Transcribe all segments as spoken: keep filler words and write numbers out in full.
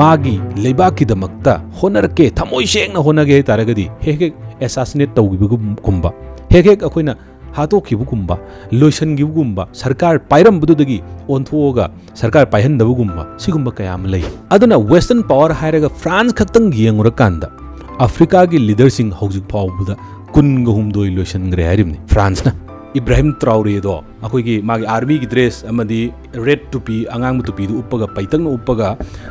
ꯃꯥꯒꯤ ꯂꯩꯕꯥꯛꯀꯤꯗꯃꯛꯇ ꯍꯣꯠꯅꯔꯛꯀꯦ, ꯊꯃꯣꯏ ꯁꯦꯡꯅ ꯍꯣꯠꯅꯒꯦ ꯍꯥꯏ ꯇꯥꯔꯒꯗꯤ, ꯍꯦꯛ ꯍꯦꯛ assassinate ꯇꯧꯈꯤꯕꯒꯨꯝꯕ, ꯍꯦꯛ ꯍꯦꯛ ꯑꯩꯈꯣꯏꯅ ꯍꯥꯠꯇꯣꯛꯈꯤꯕꯒꯨꯝꯕ, ꯂꯣꯏꯁꯤꯟꯈꯤꯕꯒꯨꯝꯕ, ꯁꯔꯀꯥꯔ ꯄꯥꯏꯔꯝꯕꯗꯨꯗꯒꯤ ꯑꯣꯟꯊꯣꯛꯑꯒ ꯁꯔꯀꯥꯔ ꯄꯥꯏꯍꯟꯗꯕꯒꯨꯝꯕ, ꯁꯤꯒꯨꯝꯕ ꯀꯌꯥ ꯑꯃ ꯂꯩ꯫ ꯑꯗꯨꯅ Western power ꯍꯥꯏꯔꯒ France ꯈꯛꯇꯪ ꯌꯦꯡꯉꯨꯔꯀꯥꯟꯗ, ꯑꯐ꯭ꯔꯤꯀꯥꯒꯤ leaderꯁꯤꯡ ꯍꯧꯖꯤꯛ ꯐꯥꯎꯕꯗ ꯀꯨꯟꯒ ꯍꯨꯝꯗꯣꯏ ꯂꯣꯏꯁꯤꯟꯈ꯭ꯔꯦ ꯍꯥꯏꯔꯤꯕꯅꯤ ꯐ꯭ꯔꯥꯟꯁꯅ꯫ ꯏꯕ꯭ꯔꯥꯍꯤꯝ ꯇ꯭ꯔꯥꯎꯔꯦꯗꯣ ꯑꯩꯈꯣꯏꯒꯤ ꯃꯥꯒꯤ ꯑꯥꯔꯃꯤꯒꯤ ꯗ꯭ꯔꯦꯁ ꯑꯃꯗꯤ ꯔꯦꯗ ꯇꯨꯄꯤ, ꯑꯉꯥꯡꯕ ꯇꯨꯄꯤꯗꯨ ꯎꯞꯄꯒ, ꯄꯩꯇꯛꯅ ꯎꯞꯄꯒ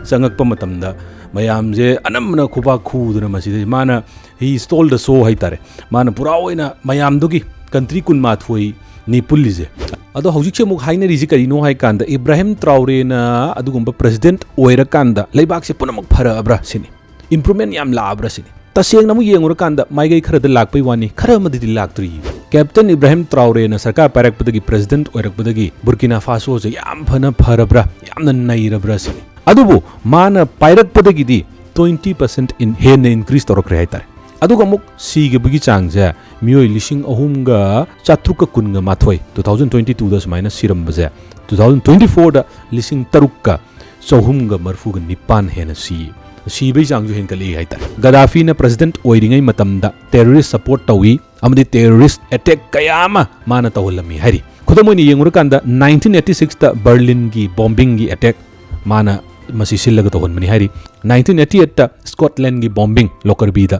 ꯆꯪꯉꯛꯄ ꯃꯇꯝꯗ, ꯃꯌꯥꯝꯁꯦ ꯑꯅꯝꯕꯅ ꯈꯨꯕꯥꯛ ꯈꯨꯗꯅ, ꯃꯁꯤꯗ ꯃꯥꯅ, he stole the show ꯍꯥꯏꯇꯥꯔꯦ꯫ ꯃꯥꯅ ꯄꯨꯔꯥ ꯑꯣꯏꯅ ꯃꯌꯥꯝꯗꯨꯒꯤ, country ꯀꯨꯟꯃꯥꯊꯣꯏꯅꯤ ꯄꯨꯜꯂꯤꯁꯦ꯫ ꯑꯗꯣ ꯍꯧꯖꯤꯛꯁꯦ ꯑꯃꯨꯛ ꯍꯥꯏꯅꯔꯤꯁꯤ ꯀꯔꯤꯅꯣ ꯍꯥꯏ ꯀꯥꯟꯗ, ꯏꯕ꯭ꯔꯥꯍꯤꯝ ꯇ꯭ꯔꯥꯎꯔꯦꯅ ꯑꯗꯨꯒꯨꯝꯕ president ꯑꯣꯏꯔꯀꯥꯟꯗ ꯂꯩꯕꯥꯛꯁꯦ ꯄꯨꯝꯅꯃꯛ ꯐꯔꯛꯑꯕ꯭ꯔꯥ ꯁꯤꯅꯤ, improvement ꯌꯥꯝ ꯂꯥꯛꯑꯕ꯭ꯔꯥ ꯁꯤꯅꯤ꯫ ꯇꯁꯦꯡꯅ ꯑꯃꯨꯛ ꯌꯦꯡꯉꯨꯔꯀꯥꯟꯗ ꯃꯥꯏꯀꯩ ꯈꯔꯗ ꯂꯥꯛꯄꯩ ꯋꯥꯅꯤ, ꯈꯔ ꯑꯃꯗꯗꯤ ꯂꯥꯛꯇ꯭ꯔꯤ꯫ ꯀꯦꯞꯇꯦꯟ ꯏꯕ꯭ꯔꯥꯍꯤꯝ ꯇ꯭ꯔꯥꯎꯔꯦꯅ ꯁꯔꯀꯥꯔ ꯄꯥꯏꯔꯛꯄꯗꯒꯤ president ꯑꯣꯏꯔꯛꯄꯗꯒꯤ ꯕꯨꯔꯀꯤꯅꯥ ꯐꯥꯁꯣꯁꯦ ꯌꯥꯝ ꯐꯅ ꯐꯔꯕ꯭ꯔꯥ, ꯌꯥꯝꯅ ꯅꯩꯔꯕ꯭ꯔꯥ ꯁꯤꯅꯤ꯫ ꯑꯗꯨꯕꯨ ꯃꯥꯅ ꯄꯥꯏꯔꯛꯄꯗꯒꯤꯗꯤ twenty percent ꯍꯦꯟꯅ increase ꯇꯧꯔꯛꯈ꯭ꯔꯦ ꯍꯥꯏꯇꯥꯔꯦ꯫ ꯑꯗꯨꯒ ꯑꯃꯨꯛ ꯁꯤꯈꯤꯕꯒꯤ ꯆꯥꯡꯁꯦ ꯃꯤꯑꯣꯏ ꯂꯤꯁꯤꯡ ꯑꯍꯨꯝꯒ ꯆꯥꯇ꯭ꯔꯨꯛꯀ ꯀꯨꯟꯒ ꯃꯥꯊꯣꯏ, two thousand twenty twoꯗ ꯁꯨꯃꯥꯏꯅ ꯁꯤꯔꯝꯕꯁꯦ, two thousand twenty fourꯗ ꯂꯤꯁꯤꯡ ꯇꯔꯨꯛꯀ ꯆꯍꯨꯝꯒ ꯃꯔꯤꯐꯨꯒ ꯅꯤꯄꯥꯟ ꯍꯦꯟꯅ ꯁꯤ, ꯁꯤꯕꯒꯤ ꯆꯥꯡꯁꯨ ꯍꯦꯟꯒꯠꯂꯛꯏ ꯍꯥꯏꯇꯥꯔꯦ꯫ ꯒꯗꯥꯐꯤꯅ president ꯑꯣꯏꯔꯤꯉꯩ ꯃꯇꯝꯗ terrorist support ꯇꯧꯏ ꯑꯃꯗꯤ terrorist attack ꯀꯌꯥ ꯑꯃ ꯃꯥꯅ ꯇꯧꯍꯜꯂꯝꯃꯤ ꯍꯥꯏꯔꯤ꯫ ꯈꯨꯗꯝ ꯑꯣꯏꯅ ꯌꯦꯡꯉꯨꯔꯀꯥꯟꯗ, nineteen eighty sixꯇ ꯕꯔꯂꯤꯟꯒꯤ bombingꯒꯤ attack ꯃꯥꯅ ꯃꯁꯤ ꯁꯤꯜꯂꯒ ꯇꯧꯍꯟꯕꯅꯤ ꯍꯥꯏꯔꯤ꯫ Nineteen eighty eightꯇ Scotlandꯒꯤ bombing Lockerbieꯗ꯫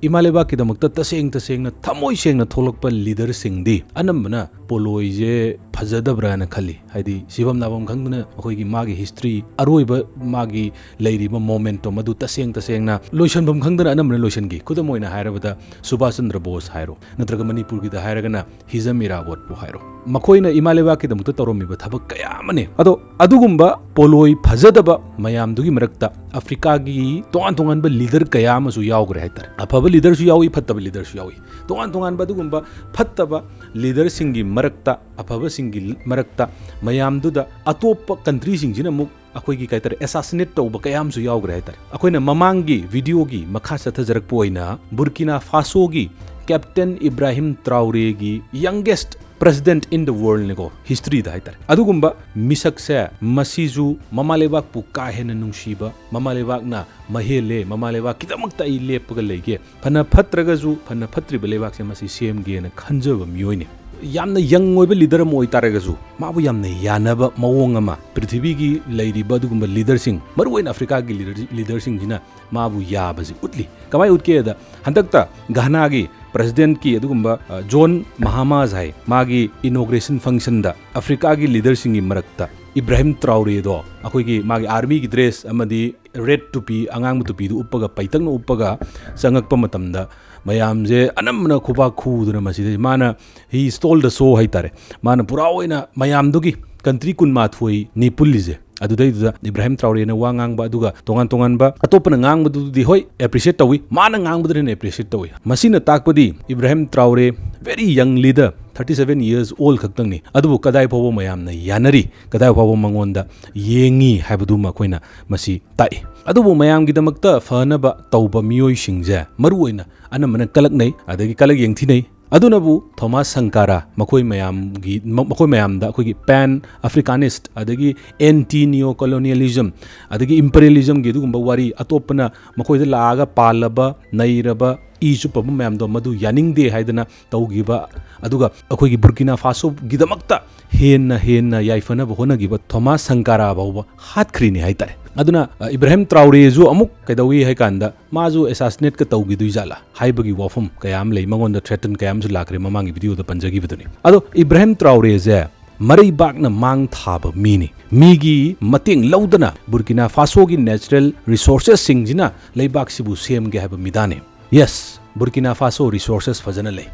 ꯏꯃꯥ ꯂꯩꯕꯥꯛꯀꯤꯗꯃꯛꯇ ꯇꯁꯦꯡ ꯇꯁꯦꯡꯅ ꯊꯃꯣꯏ ꯁꯦꯡꯅ ꯊꯣꯛꯂꯛꯄ leaderꯁꯤꯡꯗꯤ ꯑꯅꯝꯕꯅ ꯄꯣꯂꯣꯏꯁꯦ ꯐꯖꯗꯕ꯭ꯔꯥꯅ ꯈꯜꯂꯤ꯫ ꯍꯥꯏꯗꯤ, ꯁꯤꯐꯝ ꯅꯥꯐꯝ ꯈꯪꯗꯅ ꯑꯩꯈꯣꯏꯒꯤ ꯃꯥꯒꯤ history, ꯑꯔꯣꯏꯕ ꯃꯥꯒꯤ ꯂꯩꯔꯤꯕ momentum ꯑꯗꯨ ꯇꯁꯦꯡ ꯇꯁꯦꯡꯅ ꯂꯣꯏꯁꯟꯐꯝ ꯈꯪꯗꯅ ꯑꯅꯝꯕꯅ ꯂꯣꯏꯁꯤꯟꯈꯤ꯫ ꯈꯨꯗꯝ ꯑꯣꯏꯅ ꯍꯥꯏꯔꯕꯗ, ꯁꯨꯕꯥꯁ ꯆꯟꯗ꯭ꯔ ꯕꯣꯁ ꯍꯥꯏꯔꯣ, ꯅꯠꯇ꯭ꯔꯒ ꯃꯅꯤꯄꯨꯔꯒꯤꯗ ꯍꯥꯏꯔꯒꯅ ꯍꯤꯖꯝ ꯏꯔꯥꯕꯣꯠꯄꯨ ꯍꯥꯏꯔꯣ, ꯃꯈꯣꯏꯅ ꯏꯃꯥ ꯂꯩꯕꯥꯛꯀꯤꯗꯃꯛꯇ ꯇꯧꯔꯝꯃꯤꯕ ꯊꯕꯛ ꯀꯌꯥ ꯑꯃꯅꯤ꯫ ꯑꯗꯣ ꯑꯗꯨꯒꯨꯝꯕ ꯄꯣꯂꯣꯏ ꯐꯖꯗꯕ ꯃꯌꯥꯝꯗꯨꯒꯤ ꯃꯔꯛꯇ ꯑꯐ꯭ꯔꯤꯀꯥꯒꯤ ꯇꯣꯉꯥꯟ ꯇꯣꯉꯥꯟꯕ leader ꯀꯌꯥ ꯑꯃꯁꯨ ꯌꯥꯎꯈ꯭ꯔꯦ ꯍꯥꯏꯇꯥꯔꯦ꯫ ꯑꯐꯕ leaderꯁꯨ ꯌꯥꯎꯏ, ꯐꯠꯇꯕ leaderꯁꯨ ꯌꯥꯎꯏ꯫ ꯇꯣꯉꯥꯟ ꯇꯣꯉꯥꯟꯕ ꯑꯗꯨꯒꯨꯝꯕ ꯐꯠꯇꯕ leaderꯁꯤꯡꯒꯤ ꯃꯔꯛꯇ, ꯑꯐꯕꯁꯤꯡꯒꯤ ꯃꯔꯛꯇ, ꯃꯌꯥꯝꯗꯨꯗ ꯑꯇꯣꯞꯄ countryꯁꯤꯡꯁꯤꯅ ꯑꯃꯨꯛ ꯑꯩꯈꯣꯏꯒꯤ ꯀꯩ ꯍꯥꯏꯇꯥꯔꯦ, assassinate ꯇꯧꯕ ꯀꯌꯥ ꯑꯃꯁꯨ ꯌꯥꯎꯈ꯭ꯔꯦ ꯍꯥꯏꯇꯥꯔꯦ꯫ ꯑꯩꯈꯣꯏꯅ ꯃꯃꯥꯡꯒꯤ videoꯒꯤ ꯃꯈꯥ ꯆꯠꯊꯖꯔꯛꯄ ꯑꯣꯏꯅ ꯕꯨꯔꯀꯤꯅꯥ ꯐꯥꯁꯣꯒꯤ ꯀꯦꯞꯇꯦꯟ ꯏꯕ꯭ꯔꯥꯍꯤꯝ ꯇ꯭ꯔꯥꯎꯔꯦꯒꯤ youngest president in the world ꯅꯤꯀꯣ, history ꯗ ꯍꯥꯏꯇꯥꯔꯦ꯫ ꯑꯗꯨꯒꯨꯝꯕ ꯃꯤꯁꯛꯁꯦ, ꯃꯁꯤꯁꯨ ꯃꯃꯥ ꯂꯩꯕꯥꯛꯄꯨ ꯀꯥ ꯍꯦꯟꯅ ꯅꯨꯡꯁꯤꯕ, ꯃꯃꯥ ꯂꯩꯕꯥꯛꯅ ꯃꯍꯦꯜꯂꯦ, ꯃꯃꯥ ꯂꯩꯕꯥꯛꯀꯤꯗꯃꯛꯇ ꯑꯩ ꯂꯦꯞꯄꯒ ꯂꯩꯒꯦ, ꯐꯅ ꯐꯠꯇ꯭ꯔꯒꯁꯨ, ꯐꯅ ꯐꯠꯇ꯭ꯔꯤꯕ ꯂꯩꯕꯥꯛꯁꯦ ꯃꯁꯤ ꯁꯦꯝꯒꯦꯅ ꯈꯟꯖꯕ ꯃꯤꯑꯣꯏꯅꯤ꯫ ꯌꯥꯝꯅ young ꯑꯣꯏꯕ leader ꯑꯃ ꯑꯣꯏꯇꯥꯔꯒꯁꯨ, ꯃꯥꯕꯨ ꯌꯥꯝꯅ ꯌꯥꯅꯕ ꯃꯑꯣꯡ ꯑꯃ, ꯄ꯭ꯔꯤꯊꯤꯕꯤꯒꯤ ꯂꯩꯔꯤꯕ ꯑꯗꯨꯒꯨꯝꯕ leaderꯁꯤꯡ, ꯃꯔꯨꯑꯣꯏꯅ ꯑꯐ꯭ꯔꯤꯀꯥꯒꯤ leader, leaderꯁꯤꯡꯁꯤꯅ ꯃꯥꯕꯨ ꯌꯥꯕꯁꯤ ꯎꯠꯂꯤ꯫ ꯀꯃꯥꯏ ꯎꯠꯀꯦꯗ, ꯍꯟꯗꯛꯇ ꯘꯥꯅꯥꯒꯤ presidentꯀꯤ ꯑꯗꯨꯒꯨꯝꯕ, ꯑ, ꯖꯣꯟ ꯃꯍꯥꯃꯥꯖ ꯍꯥꯏ, ꯃꯥꯒꯤ inauguration functionꯗ ꯑꯐ꯭ꯔꯤꯀꯥꯒꯤ leaderꯁꯤꯡꯒꯤ ꯃꯔꯛꯇ ꯏꯕ꯭ꯔꯥꯍꯤꯝ ꯇ꯭ꯔꯥꯎꯔꯦꯗꯣ, ꯑꯩꯈꯣꯏꯒꯤ ꯃꯥꯒꯤ armyꯒꯤ dress ꯑꯃꯗꯤ red ꯇꯨꯄꯤ, ꯑꯉꯥꯡꯕ ꯇꯨꯄꯤꯗꯨ ꯎꯞꯄꯒ, ꯄꯩꯇꯛꯅ ꯎꯞꯄꯒ ꯆꯪꯉꯛꯄ ꯃꯇꯝꯗ, ꯃꯌꯥꯝꯁꯦ ꯑꯅꯝꯕꯅ ꯈꯨꯕꯥꯛ ꯈꯨꯗꯅ, ꯃꯁꯤꯗ ꯃꯥꯅ, he stole the show ꯍꯥꯏꯇꯥꯔꯦ꯫ ꯃꯥꯅ ꯄꯨꯔꯥ ꯑꯣꯏꯅ ꯃꯌꯥꯝꯗꯨꯒꯤ, country ꯀꯨꯟꯃꯥꯊꯣꯏꯅꯤ ꯄꯨꯜꯂꯤꯁꯦ, ꯑꯗꯨꯗꯩꯗꯨꯗ ꯏꯕ꯭ꯔꯥꯍꯤꯝ ꯇ꯭ꯔꯥꯎꯔꯦꯅ ꯋꯥ ꯉꯥꯡꯕ, ꯑꯗꯨꯒ ꯇꯣꯉꯥꯟ ꯇꯣꯉꯥꯟꯕ ꯑꯇꯣꯞꯄꯅ ꯉꯥꯡꯕꯗꯨꯗꯤ ꯍꯣꯏ appreciate ꯇꯧꯏ, ꯃꯥꯅ ꯉꯥꯡꯕꯗꯨꯅ ꯍꯦꯟꯅ appreciate ꯇꯧꯏ꯫ ꯃꯁꯤꯅ ꯇꯥꯛꯄꯗꯤ Ibrahim ꯇ꯭ꯔꯥꯎꯔꯦ, very young leader, thirty seven years old ꯈꯛꯇꯪꯅꯤ, ꯑꯗꯨꯕꯨ ꯀꯗꯥꯏ ꯐꯥꯎꯕ ꯃꯌꯥꯝꯅ ꯌꯥꯅꯔꯤ, ꯀꯗꯥꯏ ꯐꯥꯎꯕ ꯃꯉꯣꯟꯗ ꯌꯦꯡꯉꯤ ꯍꯥꯏꯕꯗꯨꯃ ꯑꯩꯈꯣꯏꯅ ꯃꯁꯤ ꯇꯥꯛꯏ꯫ ꯑꯗꯨꯕꯨ ꯃꯌꯥꯝꯒꯤꯗꯃꯛꯇ ꯐꯅꯕ ꯇꯧꯕ ꯃꯤꯑꯣꯏꯁꯤꯡꯁꯦ ꯃꯔꯨꯑꯣꯏꯅ ꯑꯅꯝꯕꯅ ꯀꯂꯛꯅꯩ, ꯑꯗꯒꯤ ꯀꯂꯛ ꯌꯦꯡꯊꯤꯅꯩ꯫ ꯑꯗꯨꯅꯕꯨ ꯊꯣꯃꯥꯁ ꯁꯪꯀꯥꯔꯥ ꯃꯈꯣꯏ ꯃꯌꯥꯝꯒꯤ, ꯃ-, ꯃꯈꯣꯏ ꯃꯌꯥꯝꯗ ꯑꯩꯈꯣꯏꯒꯤ pan Africanist ꯑꯗꯒꯤ anti neo colonialism ꯑꯗꯒꯤ imperialismꯒꯤ ꯑꯗꯨꯒꯨꯝꯕ ꯋꯥꯔꯤ, ꯑꯇꯣꯞꯄꯅ ꯃꯈꯣꯏꯗ ꯂꯥꯛꯑꯒ ꯄꯥꯜꯂꯕ, ꯅꯩꯔꯕ, ꯏ ꯆꯨꯞꯄꯕ ꯃꯌꯥꯝꯗꯣ ꯃꯗꯨ ꯌꯥꯅꯤꯡꯗꯦ ꯍꯥꯏꯗꯅ ꯇꯧꯈꯤꯕ, ꯑꯗꯨꯒ ꯑꯩꯈꯣꯏꯒꯤ ꯕꯨꯔꯀꯤꯅꯥ ꯐꯥꯁꯣꯒꯤꯗꯃꯛꯇ ꯍꯦꯟꯅ ꯍꯦꯟꯅ ꯌꯥꯏꯐꯅꯕ ꯍꯣꯠꯅꯈꯤꯕ ꯊꯣꯃꯥꯁ ꯁꯪꯀꯥꯔꯥ ꯐꯥꯎꯕ ꯍꯥꯠꯈ꯭ꯔꯤꯅꯤ ꯍꯥꯏꯇꯥꯔꯦ꯫ ꯑꯗꯨꯅ, ꯑ, ꯏꯕ꯭ꯔꯥꯍꯤꯝ ꯇ꯭ꯔꯥꯎꯔꯦꯁꯨ ꯑꯃꯨꯛ ꯀꯩꯗꯧꯏ ꯍꯥꯏ ꯀꯥꯟꯗ, ꯃꯥꯁꯨ assassinate ꯀ ꯇꯧꯈꯤꯗꯣꯏ ꯖꯥꯠꯂꯥ ꯍꯥꯏꯕꯒꯤ ꯋꯥꯐꯝ ꯀꯌꯥ ꯑꯃ ꯂꯩ꯫ ꯃꯉꯣꯟꯗ threaten ꯀꯌꯥ ꯑꯃꯁꯨ ꯂꯥꯛꯈ꯭ꯔꯦ, ꯃꯃꯥꯡꯒꯤ videoꯗ ꯄꯟꯖꯈꯤꯕꯗꯨꯅꯤ꯫ ꯑꯗꯣ ꯏꯕ꯭ꯔꯥꯍꯤꯝ ꯇ꯭ꯔꯥꯎꯔꯦꯁꯦ ꯃꯔꯩꯕꯥꯛꯅ ꯃꯥꯡ ꯊꯥꯕ ꯃꯤꯅꯤ꯫ ꯃꯤꯒꯤ ꯃꯇꯦꯡ ꯂꯧꯗꯅ ꯕꯨꯔꯀꯤꯅꯥ ꯐꯥꯁꯣꯒꯤ natural resourcesꯁꯤꯡꯁꯤꯅ ꯂꯩꯕꯥꯛꯁꯤꯕꯨ ꯁꯦꯝꯒꯦ ꯍꯥꯏꯕ ꯃꯤꯗꯥꯅꯤ꯫ Yes, ꯕꯨꯔꯀꯤꯅꯥ ꯐꯥꯁꯣ resources ꯐꯖꯅ ꯂꯩ꯫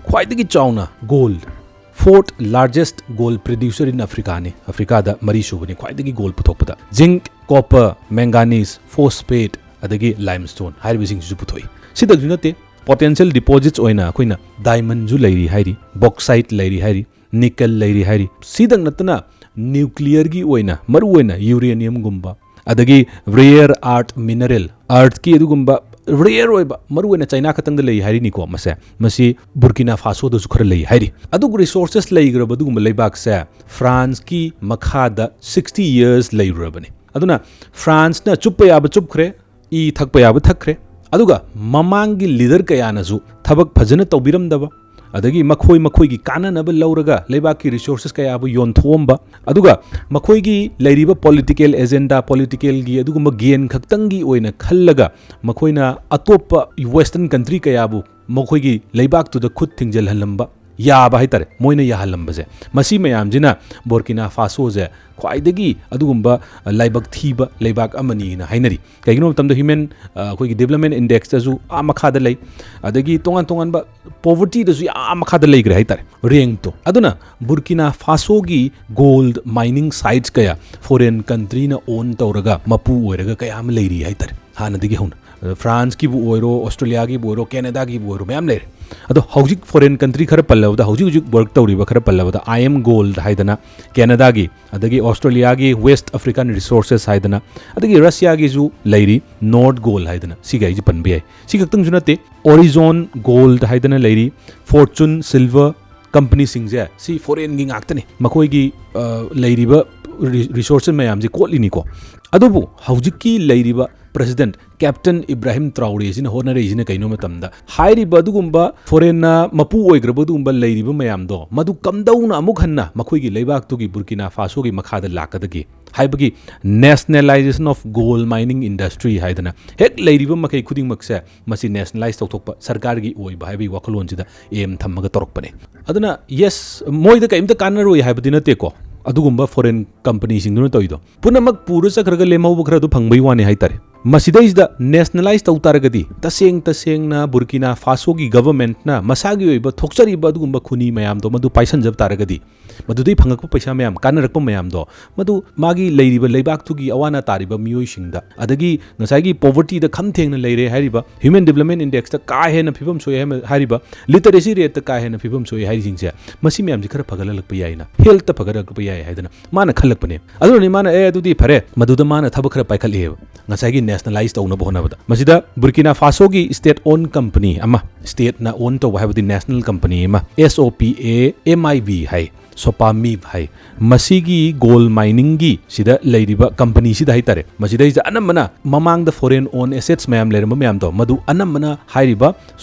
ꯈ꯭ꯋꯥꯏꯗꯒꯤ ꯆꯥꯎꯅ gold, fourth largest gold producer in Africaꯅꯤ꯫ ꯑꯐ꯭ꯔꯤꯀꯥꯗ ꯃꯔꯤ ꯁꯨꯕꯅꯤ ꯈ꯭ꯋꯥꯏꯗꯒꯤ gold ꯄꯨꯊꯣꯛꯄꯗ꯫ Zinc, copper, manganese, phosphate, ꯑꯗꯒꯤ limestone ꯍꯥꯏꯔꯤꯕꯁꯤꯡꯁꯤꯁꯨ ꯄꯨꯊꯣꯛꯏ꯫ ꯁꯤꯗꯪꯁꯨ ꯅꯠꯇꯦ, potential deposits ꯑꯣꯏꯅ ꯑꯩꯈꯣꯏꯅ diamondꯁꯨ ꯂꯩꯔꯤ ꯍꯥꯏꯔꯤ, bauxite ꯂꯩꯔꯤ ꯍꯥꯏꯔꯤ, nickel ꯂꯩꯔꯤ ꯍꯥꯏꯔꯤ꯫ ꯁꯤꯗꯪ ꯅꯠꯇꯅ nuclearꯒꯤ ꯑꯣꯏꯅ ꯃꯔꯨꯑꯣꯏꯅ uraniumꯒꯨꯝꯕ, ꯑꯗꯒꯤ rare earth mineral, ꯑꯔꯊꯀꯤ ꯑꯗꯨꯒꯨꯝꯕ ꯔꯦꯌꯔ ꯑꯣꯏꯕ, ꯃꯔꯨꯑꯣꯏꯅ ꯆꯥꯏꯅꯥ ꯈꯛꯇꯪꯗ ꯂꯩ ꯍꯥꯏꯔꯤꯅꯤꯀꯣ꯫ ꯃꯁꯦ, ꯃꯁꯤ ꯕꯨꯔꯀꯤꯅꯥ ꯐꯥꯁꯣꯗꯁꯨ ꯈꯔ ꯂꯩ ꯍꯥꯏꯔꯤ꯫ ꯑꯗꯨꯒ ꯔꯤꯁꯣꯔꯁꯦꯁ ꯂꯩꯈ꯭ꯔꯕ ꯑꯗꯨꯒꯨꯝꯕ ꯂꯩꯕꯥꯛꯁꯦ ꯐ꯭ꯔꯥꯟꯁꯀꯤ ꯃꯈꯥꯗ ꯁꯤꯛꯁꯇꯤ ꯌꯔꯁ ꯂꯩꯔꯨꯔꯕꯅꯤ꯫ ꯑꯗꯨꯅ ꯐ꯭ꯔꯥꯟꯁꯅ ꯆꯨꯞꯄ ꯌꯥꯕ ꯆꯨꯞꯈ꯭ꯔꯦ, ꯏ ꯊꯛꯄ ꯌꯥꯕ ꯊꯛꯈ꯭ꯔꯦ꯫ ꯑꯗꯨꯒ ꯃꯃꯥꯡꯒꯤ ꯂꯤꯗꯔ ꯀꯌꯥꯅꯁꯨ ꯊꯕꯛ ꯐꯖꯅ ꯇꯧꯕꯤꯔꯝꯗꯕ, ꯑꯗꯒꯤ ꯃꯈꯣꯏ ꯃꯈꯣꯏꯒꯤ ꯀꯥꯟꯅꯅꯕ ꯂꯧꯔꯒ ꯂꯩꯕꯥꯛꯀꯤ ꯔꯤꯁꯣꯔꯁꯦꯁ ꯀꯌꯥꯕꯨ ꯌꯣꯟꯊꯣꯛꯑꯝꯕ, ꯑꯗꯨꯒ ꯃꯈꯣꯏꯒꯤ ꯂꯩꯔꯤꯕ ꯄꯣꯂꯤꯇꯤꯀꯦꯜ ꯑꯦꯖꯦꯟꯗꯥ, ꯄꯣꯂꯤꯇꯤꯀꯦꯜꯒꯤ ꯑꯗꯨꯒꯨꯝꯕ ꯒꯦꯟ ꯈꯛꯇꯪꯒꯤ ꯑꯣꯏꯅ ꯈꯜꯂꯒ ꯃꯈꯣꯏꯅ ꯑꯇꯣꯞꯄ ꯋꯦꯁꯇꯔꯟ ꯀꯟꯇ꯭ꯔꯤ ꯀꯌꯥꯕꯨ ꯃꯈꯣꯏꯒꯤ ꯂꯩꯕꯥꯛꯇꯨꯗ ꯈꯨꯠ ꯊꯤꯡꯖꯤꯜꯍꯜꯂꯝꯕ ꯌꯥꯕ ꯍꯥꯏꯇꯥꯔꯦ, ꯃꯣꯏꯅ ꯌꯥꯍꯜꯂꯝꯕꯁꯦ꯫ ꯃꯁꯤ ꯃꯌꯥꯝꯁꯤꯅ ꯕꯣꯔꯀꯤꯅꯥ ꯐꯥꯁꯣꯁꯦ ꯈ꯭ꯋꯥꯏꯗꯒꯤ ꯑꯗꯨꯒꯨꯝꯕ ꯂꯥꯏꯕꯛ ꯊꯤꯕ ꯂꯩꯕꯥꯛ ꯑꯃꯅꯤꯅ ꯍꯥꯏꯅꯔꯤ꯫ ꯀꯩꯒꯤꯅꯣ ꯍꯥꯏꯕ ꯃꯇꯝꯗ ꯍ꯭ꯌꯨꯃꯦꯟ, ꯑ, ꯑꯩꯈꯣꯏꯒꯤ ꯗꯤꯕꯂꯞꯃꯦꯟ ꯏꯟꯗꯦꯛꯁꯇꯁꯨ ꯑꯥ ꯃꯈꯥꯗ ꯂꯩ, ꯑꯗꯒꯤ ꯇꯣꯉꯥꯟ ꯇꯣꯉꯥꯟꯕ ꯄꯣꯚꯔꯇꯤꯗꯁꯨ ꯑꯥ ꯃꯈꯥꯗ ꯂꯩꯈ꯭ꯔꯦ ꯍꯥꯏꯇꯥꯔꯦ, ꯔꯦꯡꯛꯇꯣ꯫ ꯑꯗꯨꯅ ꯕꯨꯔꯀꯤꯅꯥ ꯐꯥꯁꯣꯒꯤ ꯒꯣꯜꯗ ꯃꯥꯏꯅꯤꯡ ꯁꯥꯏꯠꯁ ꯀꯌꯥ ꯐꯣꯔꯦꯟ ꯀꯟꯇ꯭ꯔꯤꯅ ꯑꯣꯟ ꯇꯧꯔꯒ ꯃꯄꯨ ꯑꯣꯏꯔꯒ ꯀꯌꯥ ꯑꯃ ꯂꯩꯔꯤ ꯍꯥꯏꯇꯥꯔꯦ ꯍꯥꯟꯅꯗꯒꯤ ꯍꯧꯅ꯫ ꯑꯗ ꯐ꯭ꯔꯥꯟꯁꯀꯤꯕꯨ ꯑꯣꯏꯔꯣ, ꯑꯣꯁꯇ꯭ꯔꯦꯂꯤꯌꯥꯒꯤꯕꯨ ꯑꯣꯏꯔꯣ, ꯀꯦꯅꯦꯗꯥꯒꯤꯕꯨ ꯑꯣꯏꯔꯣ, ꯃꯌꯥꯝ ꯂꯩꯔꯦ꯫ ꯑꯗꯣ ꯍꯧꯖꯤꯛ ꯐꯣꯔꯦꯟ ꯀꯟꯇ꯭ꯔꯤ ꯈꯔ ꯄꯜꯂꯕꯗ, ꯍꯧꯖꯤꯛ ꯍꯧꯖꯤꯛ ꯋꯔꯛ ꯇꯧꯔꯤꯕ ꯈꯔ ꯄꯜꯂꯕꯗ, ꯑꯥꯏ ꯑꯦꯝ ꯒꯣꯜꯗ ꯍꯥꯏꯗꯅ ꯀꯦꯅꯦꯗꯥꯒꯤ, ꯑꯗꯒꯤ ꯑꯣꯁꯇ꯭ꯔꯦꯂꯤꯌꯥꯒꯤ ꯋꯦꯁ ꯑꯐ꯭ꯔꯤꯀꯥꯟ ꯔꯤꯁꯣꯔꯁꯦꯁ ꯍꯥꯏꯗꯅ, ꯑꯗꯒꯤ ꯔꯁꯤꯌꯥꯒꯤꯁꯨ ꯂꯩꯔꯤ ꯅꯣꯔꯠ ꯒꯣꯜꯗ ꯍꯥꯏꯗꯅ, ꯁꯤꯒꯩꯁꯤ ꯄꯟꯕ ꯌꯥꯏ꯫ ꯁꯤ ꯈꯛꯇꯪꯁꯨ ꯅꯠꯇꯦ, ꯑꯣꯔꯤꯖꯣꯟ ꯒꯣꯜꯗ ꯍꯥꯏꯗꯅ ꯂꯩꯔꯤ, ꯐꯣꯔꯆꯨꯟ ꯁꯤꯜꯚꯔ, ꯀꯝꯄꯅꯤꯁꯤꯡꯁꯦ ꯁꯤ ꯐꯣꯔꯦꯟꯒꯤ ꯉꯥꯛꯇꯅꯤ꯫ ꯃꯈꯣꯏꯒꯤ, ꯑ, ꯂꯩꯔꯤꯕ ꯔꯤ-, ꯔꯤꯁꯣꯔꯁꯦꯁ ꯃꯌꯥꯝꯁꯦ ꯀꯣꯠꯂꯤꯅꯤꯀꯣ꯫ ꯑꯗꯨꯕꯨ ꯍꯧꯖꯤꯛꯀꯤ ꯂꯩꯔꯤꯕ ꯄ꯭ꯔꯦꯁꯤꯗꯦꯟꯠ ꯀꯦꯞꯇꯟ ꯏꯕ꯭ꯔꯥꯍꯤꯝ ꯇ꯭ꯔꯥꯎꯔꯦꯁꯤꯅ ꯍꯣꯠꯅꯔꯛꯏꯁꯤꯅ ꯀꯩꯅꯣ ꯃꯇꯝꯗ, ꯍꯥꯏꯔꯤꯕ ꯑꯗꯨꯒꯨꯝꯕ ꯐꯣꯔꯦꯟꯅ ꯃꯄꯨ ꯑꯣꯏꯈ꯭ꯔꯕ ꯑꯗꯨꯒꯨꯝꯕ ꯂꯩꯔꯤꯕ ꯃꯌꯥꯝꯗꯣ, ꯃꯗꯨ ꯀꯝꯗꯧꯅ ꯑꯃꯨꯛ ꯍꯟꯅ ꯃꯈꯣꯏꯒꯤ ꯂꯩꯕꯥꯛꯇꯨꯒꯤ ꯕꯨꯔꯀꯤꯅꯥ ꯐꯥꯁꯣꯒꯤ ꯃꯈꯥꯗ ꯂꯥꯛꯀꯗꯒꯦ ꯍꯥꯏꯕꯒꯤ nationalization of gold mining industry ꯍꯥꯏꯗꯅ ꯍꯦꯛ ꯂꯩꯔꯤꯕ ꯃꯈꯩ ꯈꯨꯗꯤꯡꯃꯛꯁꯦ ꯃꯁꯤ ꯅꯦꯁꯅꯦꯂꯥꯏꯁ ꯇꯧꯊꯣꯛꯄ, ꯁꯔꯀꯥꯔꯒꯤ ꯑꯣꯏꯕ ꯍꯥꯏꯕꯒꯤ ꯋꯥꯈꯜꯂꯣꯟꯁꯤꯗ ꯑꯦꯝ ꯊꯝꯃꯒ ꯇꯧꯔꯛꯄꯅꯦ꯫ ꯑꯗꯨꯅ, ꯌꯦꯁ, ꯃꯣꯏꯗ ꯀꯔꯤꯝꯇ ꯀꯥꯟꯅꯔꯣꯏ ꯍꯥꯏꯕꯗꯤ ꯅꯠꯇꯦꯀꯣ, ꯑꯗꯨꯒꯨꯝꯕ ꯐꯣꯔꯦꯟ ꯀꯝꯄꯅꯤꯁꯤꯡꯗꯨꯅ ꯇꯧꯔꯤꯗꯣ꯫ ꯄꯨꯝꯅꯃꯛ ꯄꯨꯔ ꯆꯠꯈ꯭ꯔꯒ ꯂꯦꯝꯍꯧꯕ ꯈꯔꯗꯨ ꯐꯪꯕꯩ ꯋꯥꯅꯤ ꯍꯥꯏꯇꯥꯔꯦ꯫ ꯃꯁꯤꯗꯩꯁꯤꯗ ꯅꯦꯁꯅꯦꯂꯥꯏꯁ ꯇꯧ ꯇꯥꯔꯒꯗꯤ, ꯇꯁꯦꯡ ꯇꯁꯦꯡꯅ ꯕꯨꯔꯀꯤꯅꯥ ꯐꯥꯁꯣꯒꯤ ꯒꯚꯔꯟꯃꯦꯟꯠꯅ ꯃꯁꯥꯒꯤ ꯑꯣꯏꯕ ꯊꯣꯛꯆꯔꯤꯕ ꯑꯗꯨꯒꯨꯝꯕ ꯈꯨꯟꯅꯤ ꯃꯌꯥꯝꯗꯣ ꯃꯗꯨ ꯄꯥꯏꯁꯟꯖꯕ ꯇꯥꯔꯒꯗꯤ, ꯃꯗꯨꯗꯩ ꯐꯪꯉꯛꯄ ꯄꯩꯁꯥ ꯃꯌꯥꯝ, ꯀꯥꯟꯅꯔꯛꯄ ꯃꯌꯥꯝꯗꯣ, ꯃꯗꯨ ꯃꯥꯒꯤ ꯂꯩꯔꯤꯕ ꯂꯩꯕꯥꯛꯇꯨꯒꯤ ꯑꯋꯥ ꯑꯅꯥ ꯇꯥꯔꯤꯕ ꯃꯤꯑꯣꯏꯁꯤꯡꯗ, ꯑꯗꯒꯤ ꯉꯁꯥꯏꯒꯤ ꯄꯣꯚꯔꯇꯤꯗ ꯈꯝ ꯊꯦꯡꯅ ꯂꯩꯔꯦ ꯍꯥꯏꯔꯤꯕ, ꯍ꯭ꯌꯨꯃꯦꯟ ꯗꯤꯕꯂꯞꯃꯦꯟ ꯏꯟꯗꯦꯛꯁꯇ ꯀꯥ ꯍꯦꯟꯅ ꯐꯤꯕꯝ ꯁꯣꯛꯑꯦ ꯍꯥꯏꯕ, ꯍꯥꯏꯔꯤꯕ, ꯂꯤꯇꯔꯦꯁꯤ ꯔꯦꯠꯇ ꯀꯥ ꯍꯦꯟꯅ ꯐꯤꯕꯝ ꯁꯣꯛꯑꯦ ꯍꯥꯏꯔꯤꯁꯤꯡꯁꯦ, ꯃꯁꯤ ꯃꯌꯥꯝꯁꯤ ꯈꯔ ꯐꯒꯠꯍꯜꯂꯛꯄ ꯌꯥꯏꯅ, ꯍꯦꯜꯠꯇ ꯐꯒꯠꯍꯜꯂꯛꯄ ꯌꯥꯏ ꯍꯥꯏꯗꯅ ꯃꯥꯅ ꯈꯜꯂꯛꯄꯅꯦ꯫ ꯑꯗꯨꯅꯅꯤ ꯃꯥꯅ, "ꯑꯦ, ꯑꯗꯨꯗꯤ ꯐꯔꯦ", ꯃꯗꯨꯗ ꯃꯥꯅ ꯊꯕꯛ ꯈꯔ ꯄꯥꯏꯈꯠꯂꯛꯑꯦꯕ꯫ ꯉꯁꯥꯏꯒꯤ ꯅꯦꯁꯅꯦꯂꯥꯏꯁ ꯇꯧꯅꯕ ꯍꯣꯠꯅꯕꯗ꯫ ꯃꯁꯤꯗ ꯕꯨꯔꯀꯤꯅꯥ ꯐꯥꯁꯣꯒꯤ ꯁ꯭ꯇꯦꯠ ꯑꯣꯟ ꯀꯝꯄꯅꯤ ꯑꯃ, ꯁ꯭ꯇꯦꯠꯅ ꯑꯣꯟ ꯇꯧꯕ ꯍꯥꯏꯕꯗꯤ ꯅꯦꯁꯅꯦꯜ ꯀꯝꯄꯅꯤ ꯑꯃ, S O P A M I B ꯍꯥꯏ, ꯁꯣꯄꯥꯃꯤꯕ ꯍꯥꯏ, ꯃꯁꯤꯒꯤ ꯒꯣꯜ ꯃꯥꯏꯅꯤꯡꯒꯤ ꯁꯤꯗ ꯂꯩꯔꯤꯕ ꯀꯝꯄꯅꯤꯁꯤꯗ ꯍꯥꯏꯇꯥꯔꯦ, ꯃꯁꯤꯗꯩꯁꯤꯗ ꯑꯅꯝꯕꯅ ꯃꯃꯥꯡꯗ ꯐꯣꯔꯦꯟ ꯑꯣꯟ ꯑꯦꯁꯦꯠꯁ ꯃꯌꯥꯝ ꯂꯩꯔꯝꯕ ꯃꯌꯥꯝꯗꯣ, ꯃꯗꯨ ꯑꯅꯝꯕꯅ ꯍꯥꯏꯔꯤꯕ,